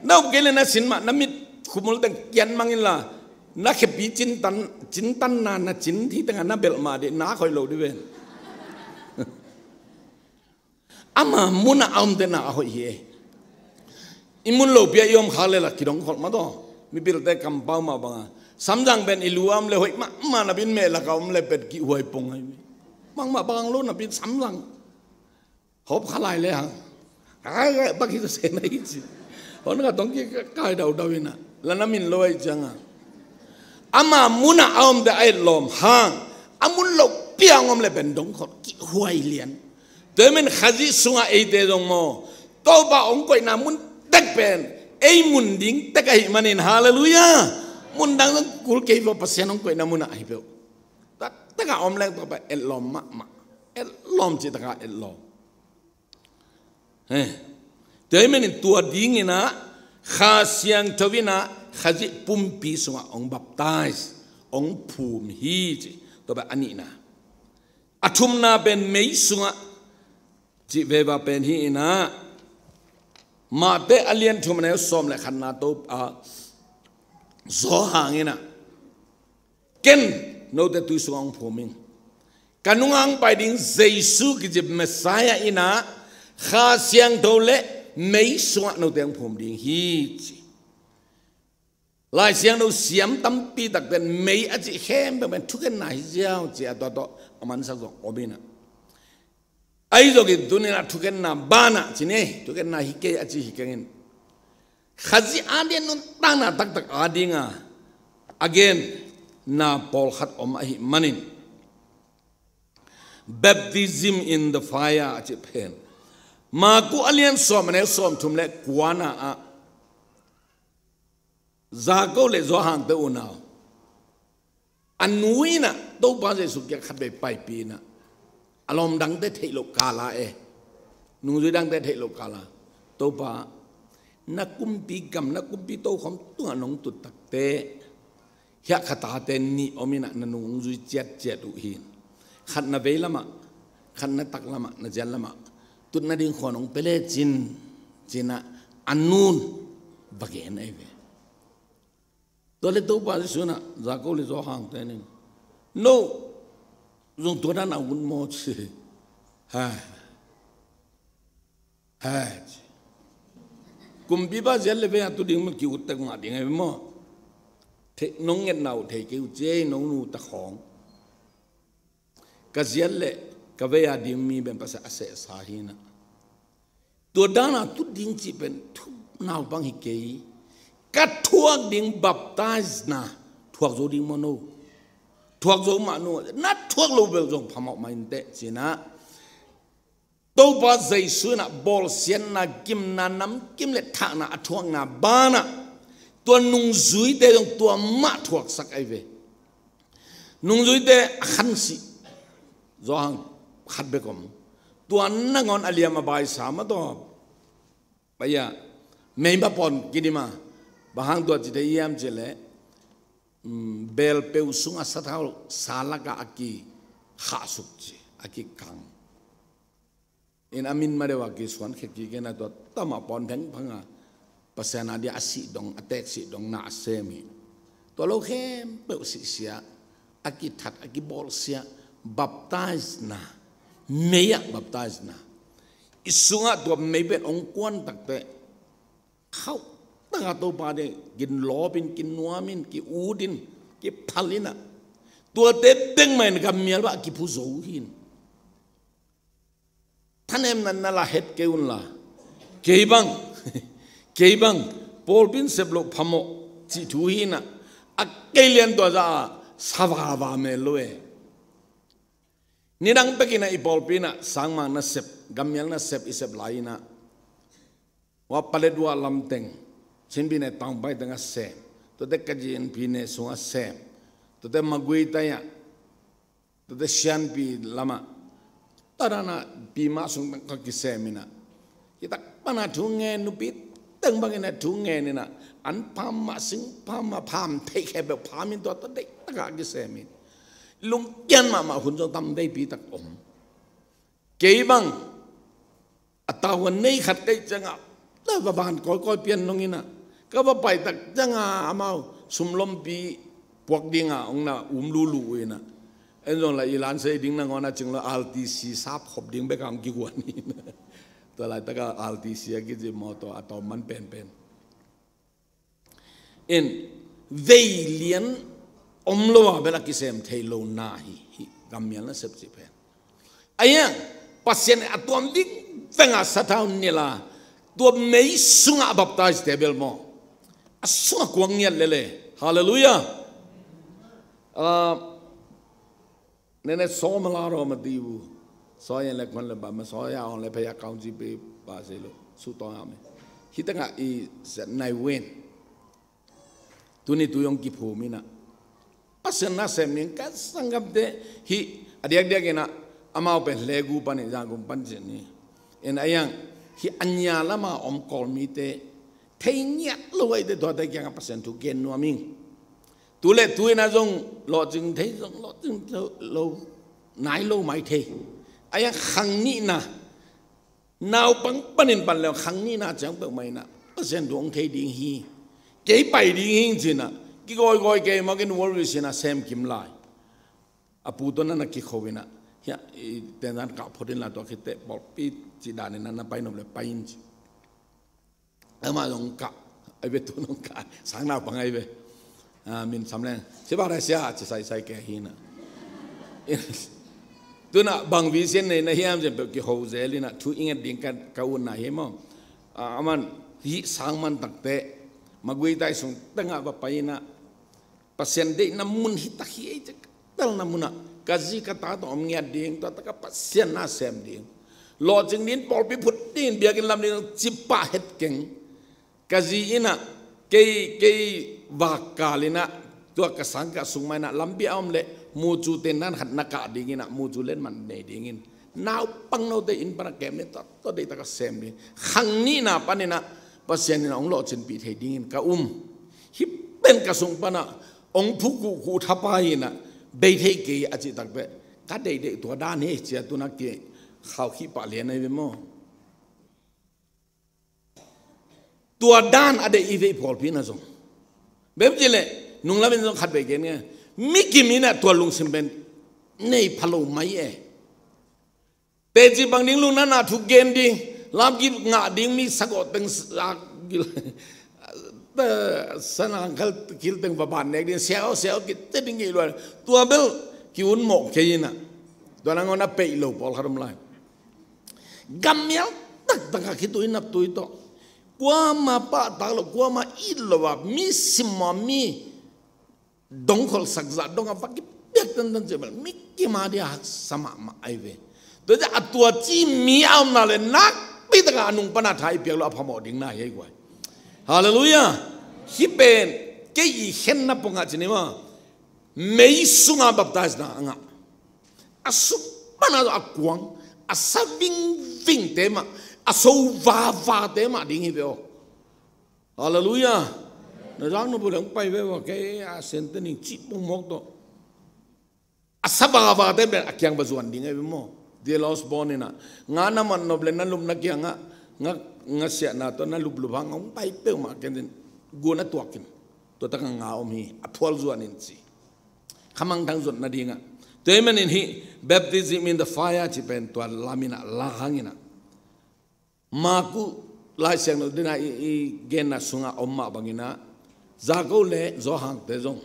Na up kei le na sin mah, na mit khumul teng kian mang inla, Na khepi cintan, cintan na, na cin hi tengah na belh mah dih, na hoih lo dih ven. Ama munah a omte na a hoih hi e. I mun lopi ah i om khak le la kidong kholh mah tawh. Mipilte kampau mah banga, samzang pen i lu a om le hoih mahmah napi-in meh lakah om le pen kihhuai pong ahi. Mahmah bang lo napi-in samzang hop kha lai le hang, ai, ai, bak hi ta se na hi ci. Hon kha tong kikai daudau inah la na min lo ahi cianga, ama munah a omte a etlawm hang, a mun lopi ah hong om le pen dong kholh kihhuai lian. Tua hi manin Khazih sungah eite zong maw, Topa hong koihna mun tek pen ei mun ding tek ahih manin, halleluiah. Mun dang zong kul kei vaw, Pasian hong koihna munah ahi peuh. Taktak a om leng Topa etlawm mahmah. Etlawm cih takah etlawm. He. Tua hi manin tua dinginah Kha Siangtho inah Khazih pumpi sungah hong baptize, hong phum hi ci. Tua pen a nihna. A thumna pen mei sungah cih veva pen hi inah, Mate a lian thum a neu sawm le khatna Topa, Johan inah, ken note tui sungah hong phum ing. Ka nungah hong pai ding Jesu kici Messiah inah Kha Siangtho le mei sungah note hong phum ding hi ci. Lai Siangtho siam tampi takte in mei a cih khempeuh pen thukhenna hi ziau ci a, tua tawh a mansak zong om inah. Ahi zongin tuni-in ah thukhenna banah ci ni, thukhenna hi kei a ci hi kengin. Khazih ading nuntakna taktak adinga a genna pawlkhat om ahih manin, baptism in the fire a cih pen, Marku a lian sawm a neu sawmthum le kuana ah Jakob le Johan te unau, a nu inah Topa Jesu kiang khatvei paipih inah, a lawm dangte theih loh kala e, nungzui dangte theih loh kala, Topa, na kumpi gam, na kumpi tokhom tungah nong tut takte, hiah kha tate nih om inah na nungzui ciatciat uh hi. Khat na vei lamah, khat na tak lamah, na ziat lamah tut nading khua nong pia lecin, ci inah a nu'n va gen ahi ve. Tua le Topa Jesu inah Jakob le Johan te in, no zong tua dan a ut maw ci. Ha. Ha ci. Kumpipa ziat le vei-a tu ding mah ki-ut tek mah ding ahi maw. Nong ngetna uh thei kei uh ci ei, nong nu ta khawng. Ka ziat le ka vei-a ding mi pen Pasian a sehsa hi inah, tua dan a tu ding cih pen thup naupang hi kei. Ka thuak ding baptizena thuak zo ding maw no? Thuak zo mah no, na thuak lo bel zong phamawh mah inteh ci inah, Topa Jesu inah bawlsiatna, gimna, namkim le thahna a thuakna banah tua nungzuite zong tua mah thuaksak ahi ve. Nungzuite a khansih, Johan khat bek om. Tua nangawn a liam a baisa mah tawh, bai-a, meima pawn kidim a, bang hang tua ci thei hiam cih leh, mm, belpeu sungah sathau sa lakah a kikhahsuk ci, a kikang. In a min ma deuh a kisuan khia kik inah tua tama pawn phengphang a, Pasian ading a sih dong, a teek sih dong na a sem hi. Tua lo khempeuh sihsia, a kithat, a kibawlsia, baptizena, mei-ah baptizena. I sungah tua mei pen hong kuan takteh, khauh takah Topa ading ginlawpin, kinuamin, ki-utin, kiphal inah, tuate bek mah in gammial bah a kiphu zo hi. Thanemna na la het kei unla, kei bang, kei bang, pawlpi in sep loh phamawh cih thu hi inah, a kei lian tua zah a sa vava mel lo e. Nidang pek inah i pawlpi inah sangmang nasep, gammial nasep i sep lai inah, hua Paletwa lamteng, Chin Pyine Taung Pai teng a sem, tuate Kayin Pyine sung a sem, tuate Magway tai ah, tuate Sianpi lamah, tua dan a Pima sung teng kha kisem inah, hi tak pana thu ngen, nupi teng bang inah thu ngen inah, an pham mah, sing pham mah, pham theih khempeuh pham in tua tua deih takah kisem in, lungkiat mahmah hun zong tam veipi tak om. Kei bang a tau a nei khat ka hih ciangah, la va ban kawikawi pian nong inah, ka va pai tak ciangah amau sumlompi puak dingah hong na um lulu uh inah. En zong la i lansei ding nangawn a cing lo R T C sap khop ding bek a hong kiguan hi. Tua laitaka R T C a kici mawtaw a tawm man penpen. In veilian om lo a bel a kisem thei lo na hi, hi gammial nasep cih pen. Ahi hang Pasian in a tuam vingveng a sathau nila, tua mei sungah a baptize te bel maw, a sungah kuang ngiat lele. Halleluiah. Ah, nene sawm a la rawm a ti uh. Saw yan le kuan le bam a saw ya ong le paya kaung ji pe ba se lo su tawng a me. Hi tengah i se nai wen. Tuni tu yong kiphum inah Pasian nasem ning ka sanggamte hi a diakdiak inah amau pen hlegu panin zangkum pan cin hi. In a yang hi a nia lama om Kawlmite thei ngiat lo aite tuate kiangah Pasian thu gen nuam ing. Tu le tu inah zong lawhcing thei zong lawhcing lo nai lo mai thei. A yang khang nihna naupang panin pan leng khang nihna ciang peuhmah inah Pasian thu hong thei ding hi. Kei pai ding hi cinah kigawigawih kei makin worry sinah sem kim lai. A pu tawh nana kikho inah hia i tenzan kah phot in la tua khit teh pawlpi cih dan inah na pai nop le pai in ci. Amah zong kah ai ve, tu nong kah sang naupang ai ve. Ah, min sam leng sipa dai sia ci saisai ke hi na. Tunah bang vision nei na hiam cin peuh kiho zel inah thu i nget ding ka, ka utna hi maw. Ah, aman hih sang man takte magui tai sung tengah va pai inah Pasian deihna mun hi tak hi ei ci ka telna munah ka zi ka ta tawh om ngiat ding, tua taka Pasian na sem ding, lawhcing ding, pawlpi phut ding, biakinn lam ding, cipah het keng. Ka zi inah kei, kei vakkal inah tua ka sang ka sung mah inah lampi a om leh mucu tendan khat na kah ding inah mucu letman nei dingin naupang note inn panah kem ding, tua, tua deih taka sem ding. Khang nihna pan inah Pasian inah hong lawhcinpih thei dingin ka um. Hih pen ka sung panah hong phu kuhkuh thapai inah bei thei kei a cih takpeh ka deihdeih tua dan hi cia tuna ki khaukhih pah lian ahi ve maw. Tua dan a deih i veih pawlpi na zong bem ci leh nunglam in zong khat bei gen nge. Mi kim inah tua lungsim pen nei pha lo mai e. Teci bang ding lungna na thu gen ding, lamkip ngah ding mi sagawh teng sa-, gil, sanang khal kil teng va ban nek ding, siau, siau kit te ding i luan. Tua bel ki un mawh kei inah. Tua nangawn a peih lo pawlkhat om lai. Gammial taktak a khitui naptui tawh kuama pahtak lo, kuama it lo a mi simmawh mi dongkholh sakzah dong a va kipiak tantan ciah bel mi kima dia haksa mahmah ai ve. Tua ciah a tua ci mi a omna le nakpi taka a nung pana tha i piak lo a phamawh ding na hi ai guai. Halleluiah. Hih pen kei i khenna pongah ci ni ma. Mei sunga baptize na a ngah a suk pana a kuang a sa vingvingte mah a so vavate mah ding hi ve aw. Halleluiah. Na zak na bu leng pai ve ua kei a sente ning cih pongmawk tawh a sa vavate pen a kiang va zuan ding ai ve maw. Dia laws bawn inah nga na man nop le na lupna kiangah nga, nga siahna tawh na luplup hang hong pai peuhmah ken din gun a tuakin tua taka nga om hi a phual zuan in ci. Khamangthang zuat nadingah tua hi manin hih baptism in the fire ci pen tua laminah la hanginah Maku Laisiangtho dina i, i genna sungah om mah banginah Zako le Zawhangte zong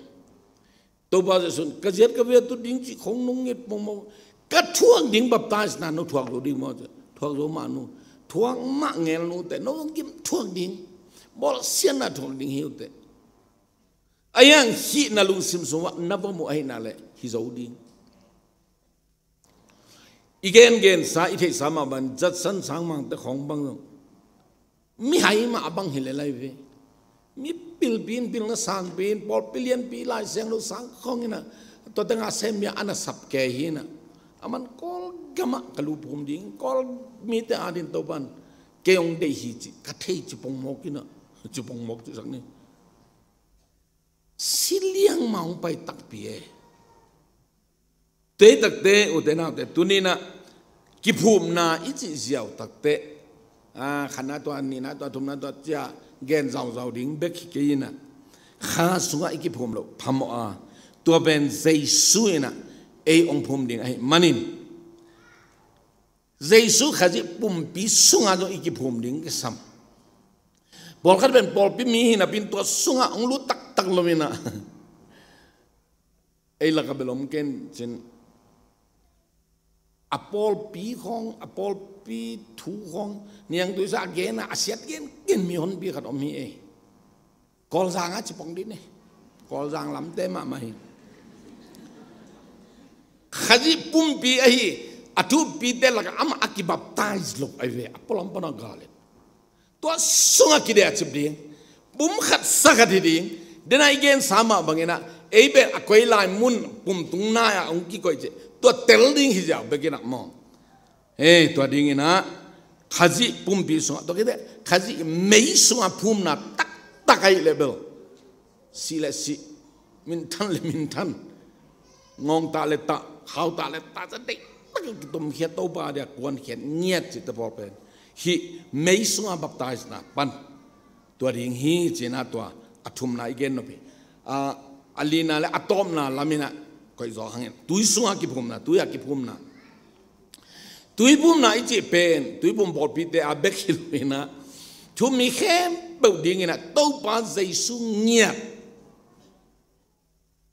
Topa Jesuh in ka ziat ka viat tu ding cih khong nung ngit mongmong ka thuak ding baptize na no thuak zo ding maw? Thuak zo mah nu, thuak mah ngel nu te no kim thuak ding, bawlsiatna thuak ding hi uh te. A yang hih na lungsim sungah na va muh ahihna le hi zo ding. I gengensa i theihsa mah ban Judson sangmangte khawng bang zong mihai mah a bang hi lelai ve. Mi pilpi in pilna sangpi in pawlpi lianpi Laisiangtho sang khawng inah tua tengah semia a na sap kei hi inah a man Kawlgamah ka luphum ding Kawl mite adin Topan kei hong deih hi ci ka thei ci pongmawk inah ci pongmawk ci sak ni. Si liang mah hong pai takpi e. Tei takte ute naute tuninah kiphumna i cih ziau takte, a, khatna tua nihna tua thumna tua cia gen zauzau ding bek hi kei inah kha sungah i kiphum loh phamawh a Tua pen Jesu in ah ei hong phum ding ahih manin, Jesu Khazih pumpi sungah zong i kiphum ding kisam. Pawlkhat pen pawlpi mi hi napi in tua sungah hong lut taktak lo in ah, ei lakah bel om ken cin, a pawlpi khawng, a pawlpi thu khawng, niangtui sa a gen a, a siat gen gen mi honpi khat om hi ei. Kawlzang a ci pong dih ni. Kawlzang lamte mahmah hi. Khazih pumpi ahi, a thupite lakah amah a kibaptize lo ahi ve, a pualam pan a gal in. Tua sungah kideh a cip ding, pum khat sa khat hi ding, den a i gensa mah bangin ah, ei pen a koi lai mun pum tung nai-ah hong kikoih cih, tua tel ding hi ziau bek in ah maw. Hei, tua dingin ah, Khazih pumpi sungah, tua kideh, Khazih mei sungah phumna taktak ahih leh bel, sih leh sih, minthan leh minthan, ngawng tah leh tah, khau tah leh tah, ca deih tak a kitomkhia, Topa dia kuankhiat ngiat cihte pawl pen hih mei sungah baptize na pan. Tua ding hi ci-in ah tua a thumna i gen nop hi. A, a lina leh a tawpna lam in ah koih zaw hangin, tui sungah kiphumna, tui ah kiphumna. Tui phumna i cih pen, tui phum pawlpite a bek hi lo in ah, thu-um mi khempeuh dingin ah Topa Jesu ngiat,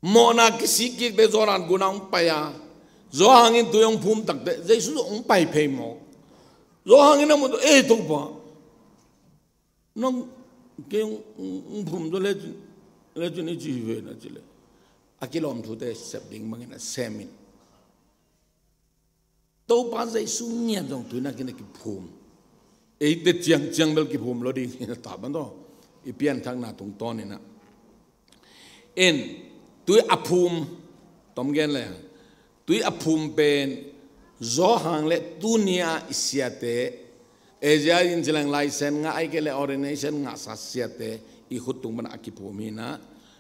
mawhna kisik kikte Jordan gun ah hong pai a, Johan in tui hong phum takteh Jesu hong pai phei mawk. Johan in a muh teh, "Ei Topa, nang kei hong, hong, hong phum zaw lecin, lecin i ci hi ve," na ci leh, a kilawm thute sep ding bangin a sem in. Topa Jesu ngiat zong tui-in ah kin a kiphum. Eite ciangciang bel kiphum lo ding hi ta ban tawh, i pianthakna tungtawn in ah. In, tui a phum, tom gen leh, tui a phum pen Johan leh tuni-a i siate, Asia in ci leng license ngah ahih kei leh ordination ngahsa siate i khut tung pan a kiphum hi in ah,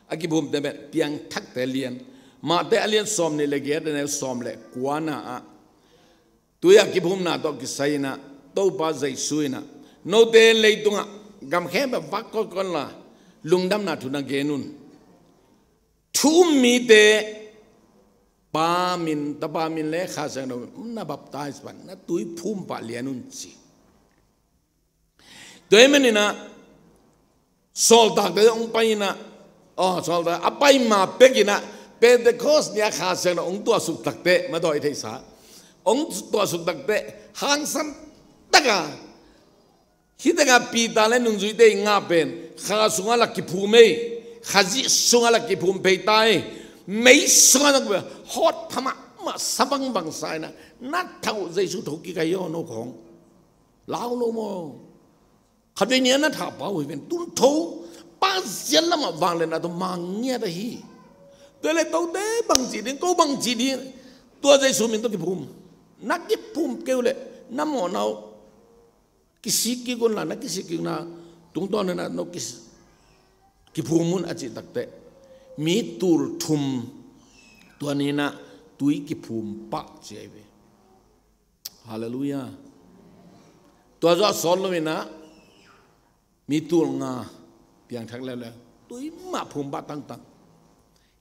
a kiphumte pen piangthakte lian. Matthai a lian sawmnih leh giat, a neu sawm leh kuana ah, tui a kiphumna tawh kisai in ah, Topa Jesu in ah, "Note leitungah gam khempeuh vak kawikawi unla, lungdamna thu na gen un. Thu-um mite Pa min, Tapa min leh Kha Siangtho min na baptize pan, na tui phum pah lian un," ci. Tua ahih manin ah, sawltakte hong pai in ah, aw, sawltak a pai ma pek in ah, Pentecost ni-a Kha Siangtho hong tuahsuk takteh, mah tawh i theihsa, hong tuahsuk takteh, hangsan tak a, hih tak a Peter leh nungzuite i ngah pen, Kha sungah la kiphum ei, Khazih sungah la kiphum phei ta ei, mei sungah la kiphum, hawt pha mahmah sa bangbang sa in ah, "Na thah uh Jesu tho kik ahi aw, no khawng. Lau lo maw? Khatvei ni-a na thah pa uh hi ven, tu-in tho, Pasian lamah vangliatna tawh mang ngiat ahi. Tua leh kote bangci ding, ko bangci ding, tua Jesu min tawh kiphum. Na kiphum kei uh leh, na mawhna uh kisik kik unla, na kisik kikna tungtawn in ah no kis-, kiphum un," a cih takteh, mi tul thum tua ni-in ah tui kiphum pah ci ahi ve. Halleluiah. Tua zawh sawt lo in ah, mi tul nga piangthak leuleu, tui mah phum pah tangtang.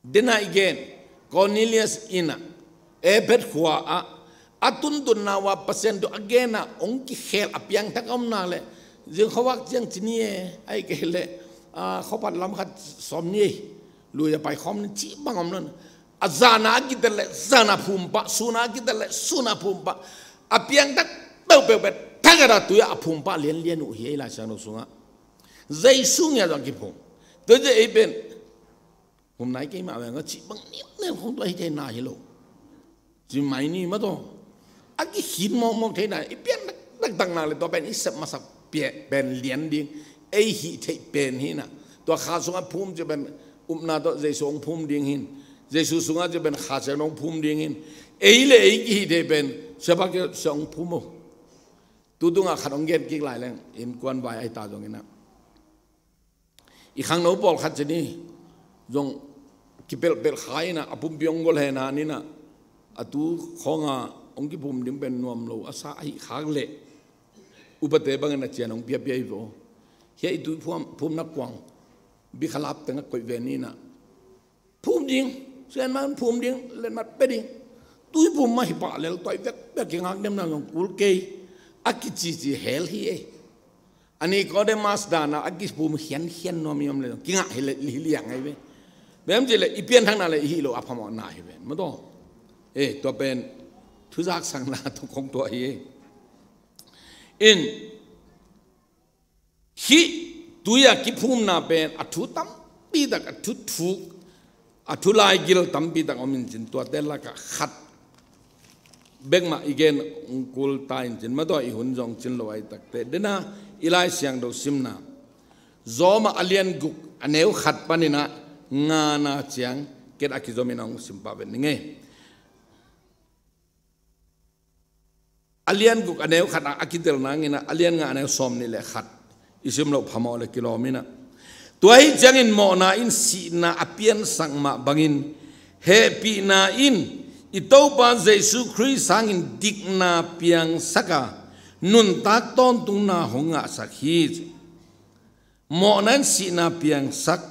Den a i gen, Cornelius inn ah, Efesa khua ah, a tuntunna uh a Pasian thu a gen a hong kikhel a piangthak a om nak leh, zing khuavak ciang ci ni e, ahih kei leh, a, khuapat lam khat sawm ni e, lui a pai khawm ni cih bang om lo in, a zan a a kitel leh zan a phum pah, sun a a kitel leh sun a phum pah, a piangthak peuhpeuh pen thak a, tui ah a phum pah lianlian uh hi ei Lai Siangtho sungah. Jesu ngiat zong a kiphum. Tua hi ei pen, phum nai kei mah veng a cih bang niamniam khong tua hi thei na hi lo. Ci mai ni mah tawh. A kikhin mawkmawk thei na, i pian taktak nak leh tua pen i sep masa pen lian ding. Ei hih theih pen hi in ah. Tua Kha sungah phum cih pen upna tawh Jesu hong phum ding hi in. Jesu sungah cih pen Kha Siangtho hong phum ding hi in. Ei leh ei kihih theih pen, siapa kei sia hong phum o. Tu tungah khat hong gen kik lai leng, innkuan vai ahi ta zong in ah, i khangno pawlkhat ci ni, zong kipelhpelh kha in ah, a pumpi hong gol hen a ni in ah, a tu khawng a hong kiphum ding pen nuam lo a sa ahih khak leh, upate bangin a cian hong piapia hi ve aw. Hiah i tui phum, phumna kuang, bikhalap teng ah koih ve ni in ah, phum ding, Suan man phum ding, letmat pe ding. Tui phum mah hi pah lel, tua i vekvek kingak dem na zong kul kei. A kicici hel hi e. A Nicodemus dan a, a kiphum hianhian nuam i om le zong kingah hi le, hi liang ahi ve. Bem ci le, i pianthakna le i hih loh a phamawhna hi ve. Maw taw. E, tua pen thuzak sangna tua khong tua hi e. In, hih tui a kiphumna pen a thu tampi tak, a thu thuk, a thu laigil tampi tak om in cin, tuate lakah khat bekmah i gen kul ta in cin, maw taw, i hun zong cin lo ahi takte. Dena i Lai Siangtho simna, Rom a lian guk a neu khat panin a ngana ciang ken a kizom in a hong sim pah vet ning e. A lian guk a neu khat a, a kitel nangin a, a lian nga a neu sawm nih le khat i sim loh phamawh le kilawm in a. Tua hi ciangin mawhna in sihna a piansak mah bangin hehpihna in i Topa Jesu Khrist hangin dikna piangsak a, nuntak tawntungna hong ngahsak hi. Mawhna in sihna piangsak,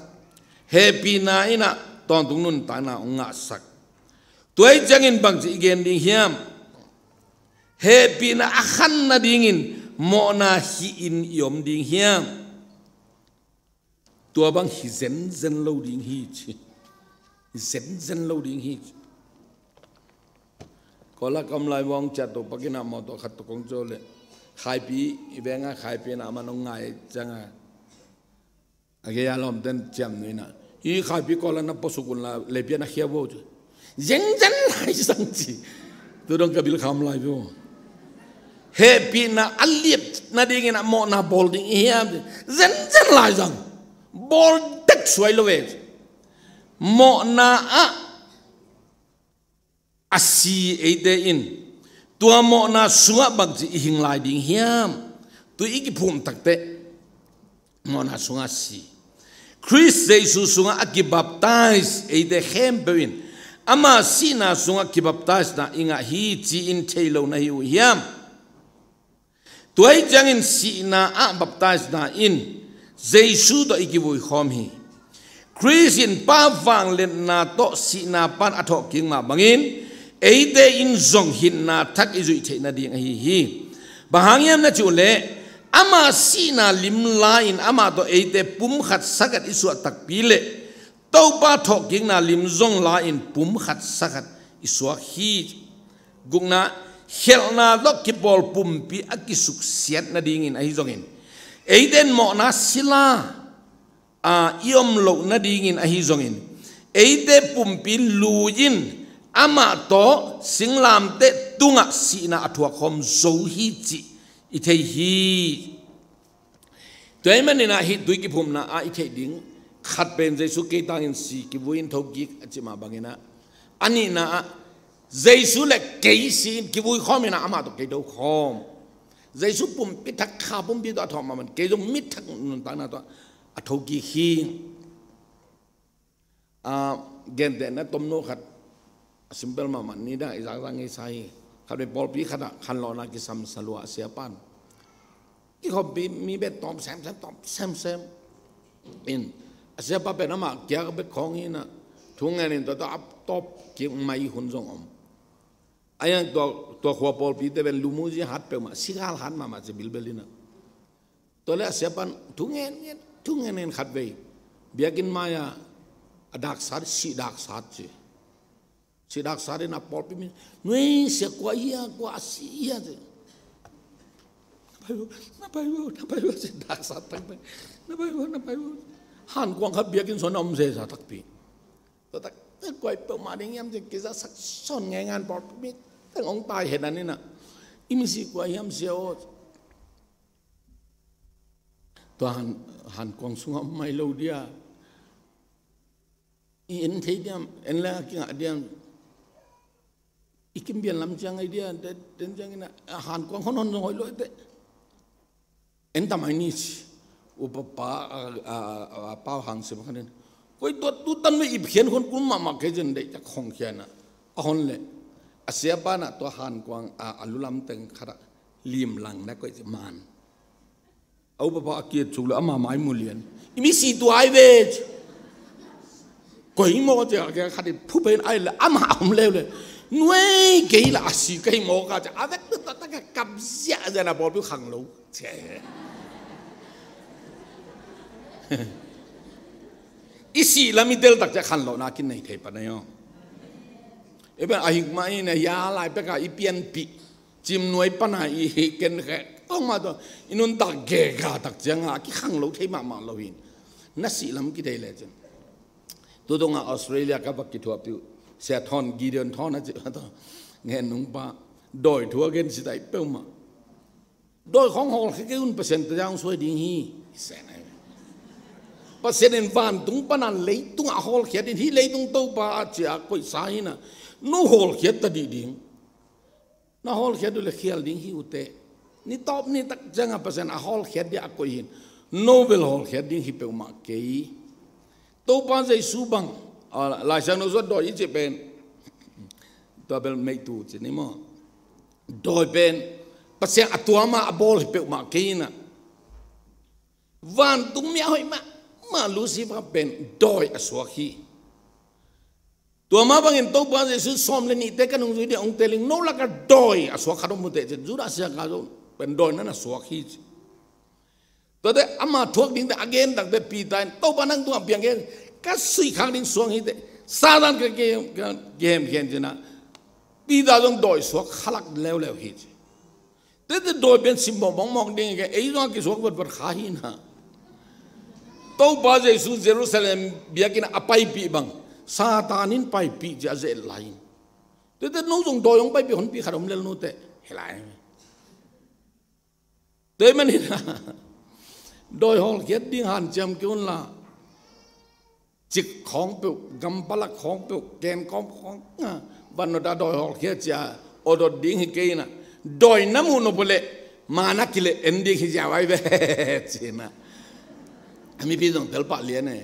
hehpihna in a tawntung nuntakna hong ngahsak. Tua hi ciangin bangci i gen ding hiam? Hehpihna a khan nadingin mawhna hih in i om ding hiam? Tua bang hi zenzen lo ding hi ci. Zenzen lo ding hi ci. Kawlak om lai vawng ciat to pakin a mawtaw khat to kong co le. Khaipi, i venga khaipi na a man hong ngai cianga. A gei a lawmten ciam nuina. Hi khaipi Kawlak na pawsuk un la, leipian a khia vo ci. Zenzen lai sang ci. Tu dong ka bil kham lai vo. Hehpihna a liat nadingin a mawhna bawl ding i hiam ci. Zenzen lai sang. Bawl tek suai lo ve ci. Mawhna ah a si eite in tua mawhna sungah bangci i hing lai ding hiam? Tui i kiphum takteh mawhna sungah si. Khrist Jesu sungah a kibaptize eite khempeuh in ama sihna sungah kibaptize na i ngah hi ci-in thei lo na hi uh hiam? Tua hi ciangin sihna ah baptize na in Jesu tawh i kivui khawm hi. Khrist in Pa vangliatna tawh sihna pan a thawhkik mah bangin eite in zong hinna thak i zuih theih nading ahi hi. Bang hang hiam na cih uh leh ama sihna lim lai-in amah tawh eite pumkhat sakhat i suah takpi leh Topa thawhkikna lim zong lai-in pumkhat sakhat i suak hi. Gukna, khialhna tawh kipawl pumpi a kisuksiat nadingin ahi zongin, eite in mawhna sila a i om loh nadingin ahi zongin, eite pumpi lui-in amah tawh singlamteh tungah sihna a thuakkhawm zo hi cih i thei hi. Tua ahih manin ah hih tui kiphumna ah i theih ding khat pen Jesu kei tangin si, kivui in thokik a cih mah bangin ah, a nihna ah Jesu le kei si-in kivui khawm in ah amah tawh kei tho khawm. Jesu pumpi thak, kha pumpi tawh a thawh mahmah in kei zong mi thak nuntakna tawh a thokik hi. A, gentehna tomno khat, a simple mahmah, nidang i zakzak ngeisa hi. Khat vei pawlpi khatah khanlawhna kisamsa lua a siapan. Kikhawmpi mi bek tawm semsem, tawm semsem. In, a siapa pen amah kiak bek khawng hi in ah, thu ngen in tua tawh a tawp kik mai hun zong om. A yang tua, tua khua pawlpite pen lumuzi hat peuhmah, sigal hat mahmah ci bilbel in ah. Tua leh a siapan thu ngen ngen, thu ngen ngen khat vei. Biakinn mai-ah a daksat, sih daksat ci. Sih daksat in a pawlpi mi, "Nui sia, kua hia, kua a si hia?" ci. "Na pai vo, na pai vo, na pai vo," ci daksat takpi. "Na pai vo, na pai vo." Hankuang khat biakinn sung a om zeza takpi. Tua tak, "Kua hi peuhmah ding hiam?" ci, kizasak sawn ngeingai in pawlpi mi teng hong tai hen a ni na. "I misi kua hiam sia aw?" Tua han, hankuang sungah om mai lo dia. I en thei diam, en leng a kingah diam. I kim bian lam ciang ai dia, den, den ciangin a, hankuang hon hon zong hoih lo i teh. En ta mai ni ci. Upa pa, a, a, a, a pau hang sim khanin. Koi tua tu tan ve ip khian hon kul mahmah kei cin deih tak hong khian a. A hon leh. A siapa in a tua hankuang a, a lu lam teng khat ah lim lang na koih ci man. A upa pa a kiat suk leh ama mai mu lian. "I misi tua ai ve," ci. Koi maw, ci a, khat in phu pen ai le, amah om leuleu. Nuai kei la a si kei maw ka ci a, a vek tu ta ka kap ziahziah na pawlpi khang lo. Ci a. I sih lam i tel tak ciang khanlawhna kin nei thei pan a hi aw. I pen a hik mah in a hia lai pek a i pianpih. Cimnuai pan a i ken khek. Kong mah tawh i nuntak gega tak ciang a kikhang lo thei mahmah lo hi. Na sih lam kithei le cin. Tutung a Australia ka va kithuahpih uh. Sia Thawn, Gideon Thawn a ci uh a tawh. Ngen nungpa. Dawi thu a gen si tai peuhmah. Dawi khawng hawlkhia kei un, Pasian tawh hong suai ding hi. Pasian in vantung pan a leitung a hawlkhiat in, hih leitung Topa a ci a koihsa hi na. No hawlkhiat ta dih ding. Na hawlkhiat uh le khial ding hi uh teh. Ni tawp ni tak ciang a Pasian a hawlkhiat ding a koih hi. No bel hawlkhiat ding hi peuhmah kei. Topa Jesu bang, a, Lai Siangtho sung dawi i cih pen. Tua bel meitu ci ni maw. Dawi pen Pasian a tuam a a bawl hi peuhmah kei hi na. Vantung mi a hoih mahmah Lucifer pen dawi a suak hi. Tua mah bangin Topa Jesu sawm le nihte ka nungzui ding a hong tel ing, no lak a dawi a suak khat om uh teh ci. Judas Iskariot pen dawi na na suak hi ci. Tuate ama thuak dingte a gen takte Peter in, Topa nang tungah piang kei, ka suih khak ding suang hi teh, Satan ka, ka, ka kihemkhia in ci na. Peter zong dawi suak khalak leuleu hi ci. Tuate dawi pen simmawh mawkmawk ding hi kei, ei zong a kisuak vatvat kha hi na. Topa Jesu Jerusalem biakinn a paipih bang, Satan in paipih ci a zeh lai in. Tuate no zong dawi hong paipih honpi khat om lel no teh. Hi lai. Tua ahih manin dawi hawlkhiat ding hanciam kei un la. Cik khawng peuh, gampalak khawng peuh, kenkawm khawng, a, van nota dawi hawlkhiat cia, awdot ding hi kei na. Dawi na muh nop uh leh, mana kileh en ding hi cia vai ve, ci na. A mipi zong tel pah lian e.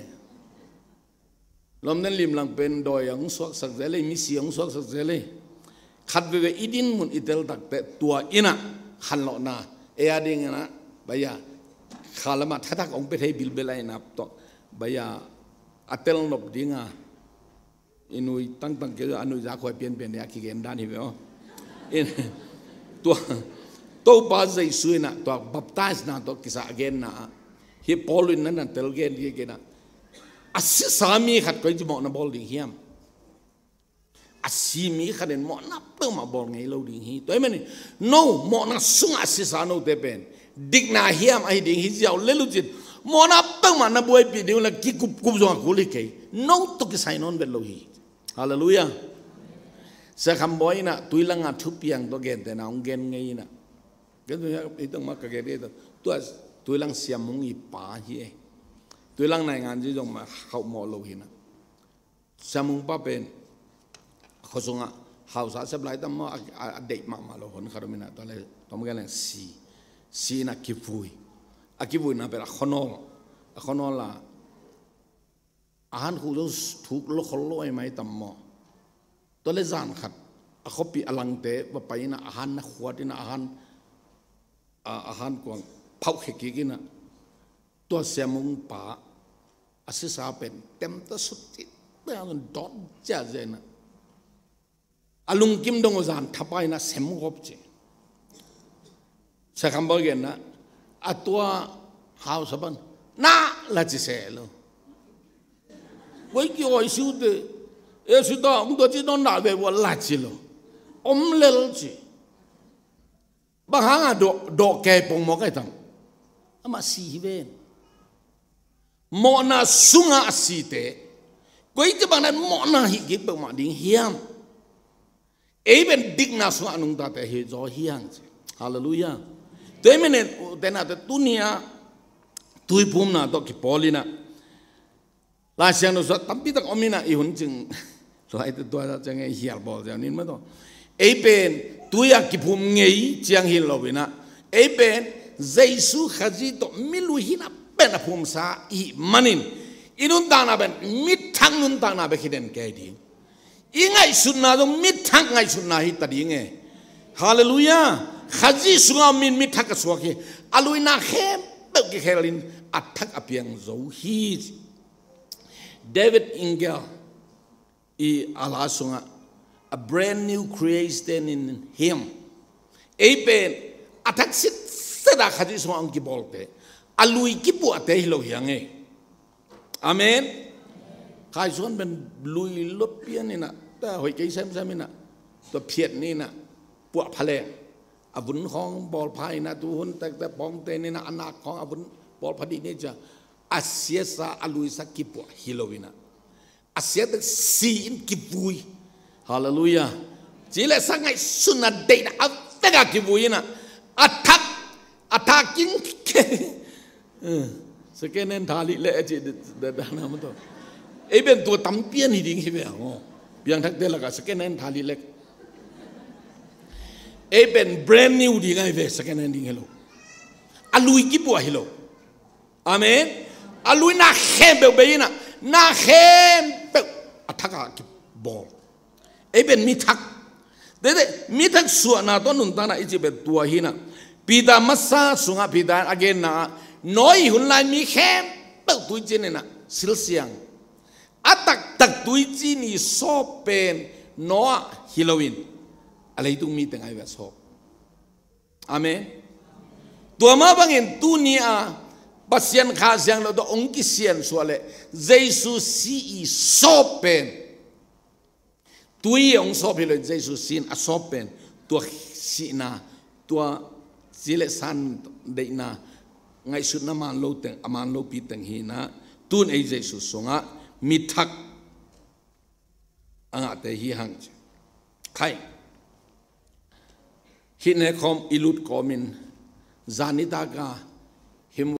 Lawmten limlang pen dawi a hong suaksak zel ei, misi a hong suaksak zel ei. Khat veve i din mun i tel takte tua in a khanlawhna ei a ding in a, baya, kha lamah thatak hong pia thei bilbel a in a tawh, baya, a tel nop ding a, i nui tangtang kei a nui za khuai pianpian ding a kigen dan hi ve aw. In, tua, Topa Jesu in a tua baptize na tawh kisai a genna ah, hih Paul in na na tel gen ding a, a sisa mi khat koi ci mawhna bawl ding hiam? A si mi khat in mawhna peuhmah bawl ngei lo ding hi. Tua ahih manin no mawhna sungah a sisa note pen dikna hiam ahi ding hi ziau lel uh cin, mawhna peuhmah na buaipih ding uh leh kikupkup zong a kul hi kei. No tawh kisai nawn vet lo hi. Halleluiah. Sia Kham Bawi in a Tuilang a thupiang tawh gentehna hong gen ngei in a, gen tawh hiah i tawh mah ka gen ngei tawh, tua Tuilang Sia Mung i pa hi e. Tuilang naingan zi zong mah khauh mawh lo hi na. Sia Mung pa pen khuasungah hausa sep lai tam maw, a, a, a deih mahmah lo hon khat om in a, tua leh tua mah gen leng si, si in a kivui. A kivuina pen a khuanawl, a khuanawl a, a han khuk zong thuk lo khol lo ai mai tam maw. Tua leh zan khat a khuapi a langte va pai in a, a han na khuat in a, a han, a, a han kuang phauh khia kik in a, tua Sia Mung pa a sisa pen temta sut cih, tua zong dawt ciahciah in a, a lungkim dong uh zan thapai in a sem gawp ci. Sia Kham Bawi genna, a tua hausa pan na la ci seh lo. Koi ki-awi si uh teh, e, sita, hong tua ci nawn dah ve ua la ci lo. Om lel ci. Bang hang a dawh, dawh kei pongmawk ai tam? Amah si hi ven. Mawhna sungah a site, koici bang dan mawhna hih kik peuhmah ding hiam? Ei pen dikna sungah a nungtate hi zaw hi hang ci. Halleluiah. Tua ahih manin, uh, tenate tuni-ah tuiphumna tawh kipawl in a, Lai Siangtho sungah tampi tak om in a, i hun cing luaite tua ciang ei hial bawl ziau ning maw tawh. Ei pen tui-ah kiphum ngei ciang hi lo in a, ei pen Jesu Khazih tawh mi lui hi na pen a phumsa i hih manin, i nuntakna pen mithak nuntakna bek hi den kei ding. I ngaihsutna zong mithak ngaihsutna hi ta ding e. Halleluiah. Khazih sungah om in mithak a suak hi. A luina khempeuh kikhel in a thak a piang zo hi. David Ingel, i a la sungah, "A brand new creation in him." Ei pen a thak sitset a Khazih sungah hong kibawlte, a lui kipuahte hi lo hi hang e. Amen. Khaisuan pen lui lua pian inah, ta hoih kei semsem inah, tua phiat ni inah, puah pha leng. A vun khawng bawl pha inah, tu hun tektek pawngte ni inah, a nak khawng a vun bawl pha dih ni cia. A siasa, a luisa kipuah hi lo inah, a siatek si in kivui. Halleluiah. Ci le sa ngaihsutna deihna a vek a kivui inah, a thak, a thak king. Second hand thalih leh a ci, da, da, na ma to. Ei pen tua tam pian hi ding hi ve ang aw. Piangthakte lakah second hand thalih leh. Ei pen brand new ding ahi ve, second hand ding hi lo. A lui kipuah hi lo. Amen. A lui na khempeuh bei inah, na khempeuh a thak a kibawl. Ei pen mi thak. Tete, mi thak suahna tawh nuntakna i cih pen tua hi inah, Peter masa sungah Peter in a genna ah, Noah hun lai mi khempeuh tuicin inah silsiang. A taktak tuicin i sawp pen Noah hi loin, a leitung mi teng ahi ve a sawp. Amen. Tua mah bangin tuni a Pasian Kha Siangtho tawh hong kisiansuah leh Jesu si i sawp pen, tui hong sawp hi lo, Jesu si in a sawp pen, tua sihna, tua ci le sa deihna, ngaihsutna man lo teng, a man lopi teng hi inah, tun ei Jesu sungah mi thak a ngahte hi hang ci. Khai. Hih ne khawm i lut kawmin, zan nitak a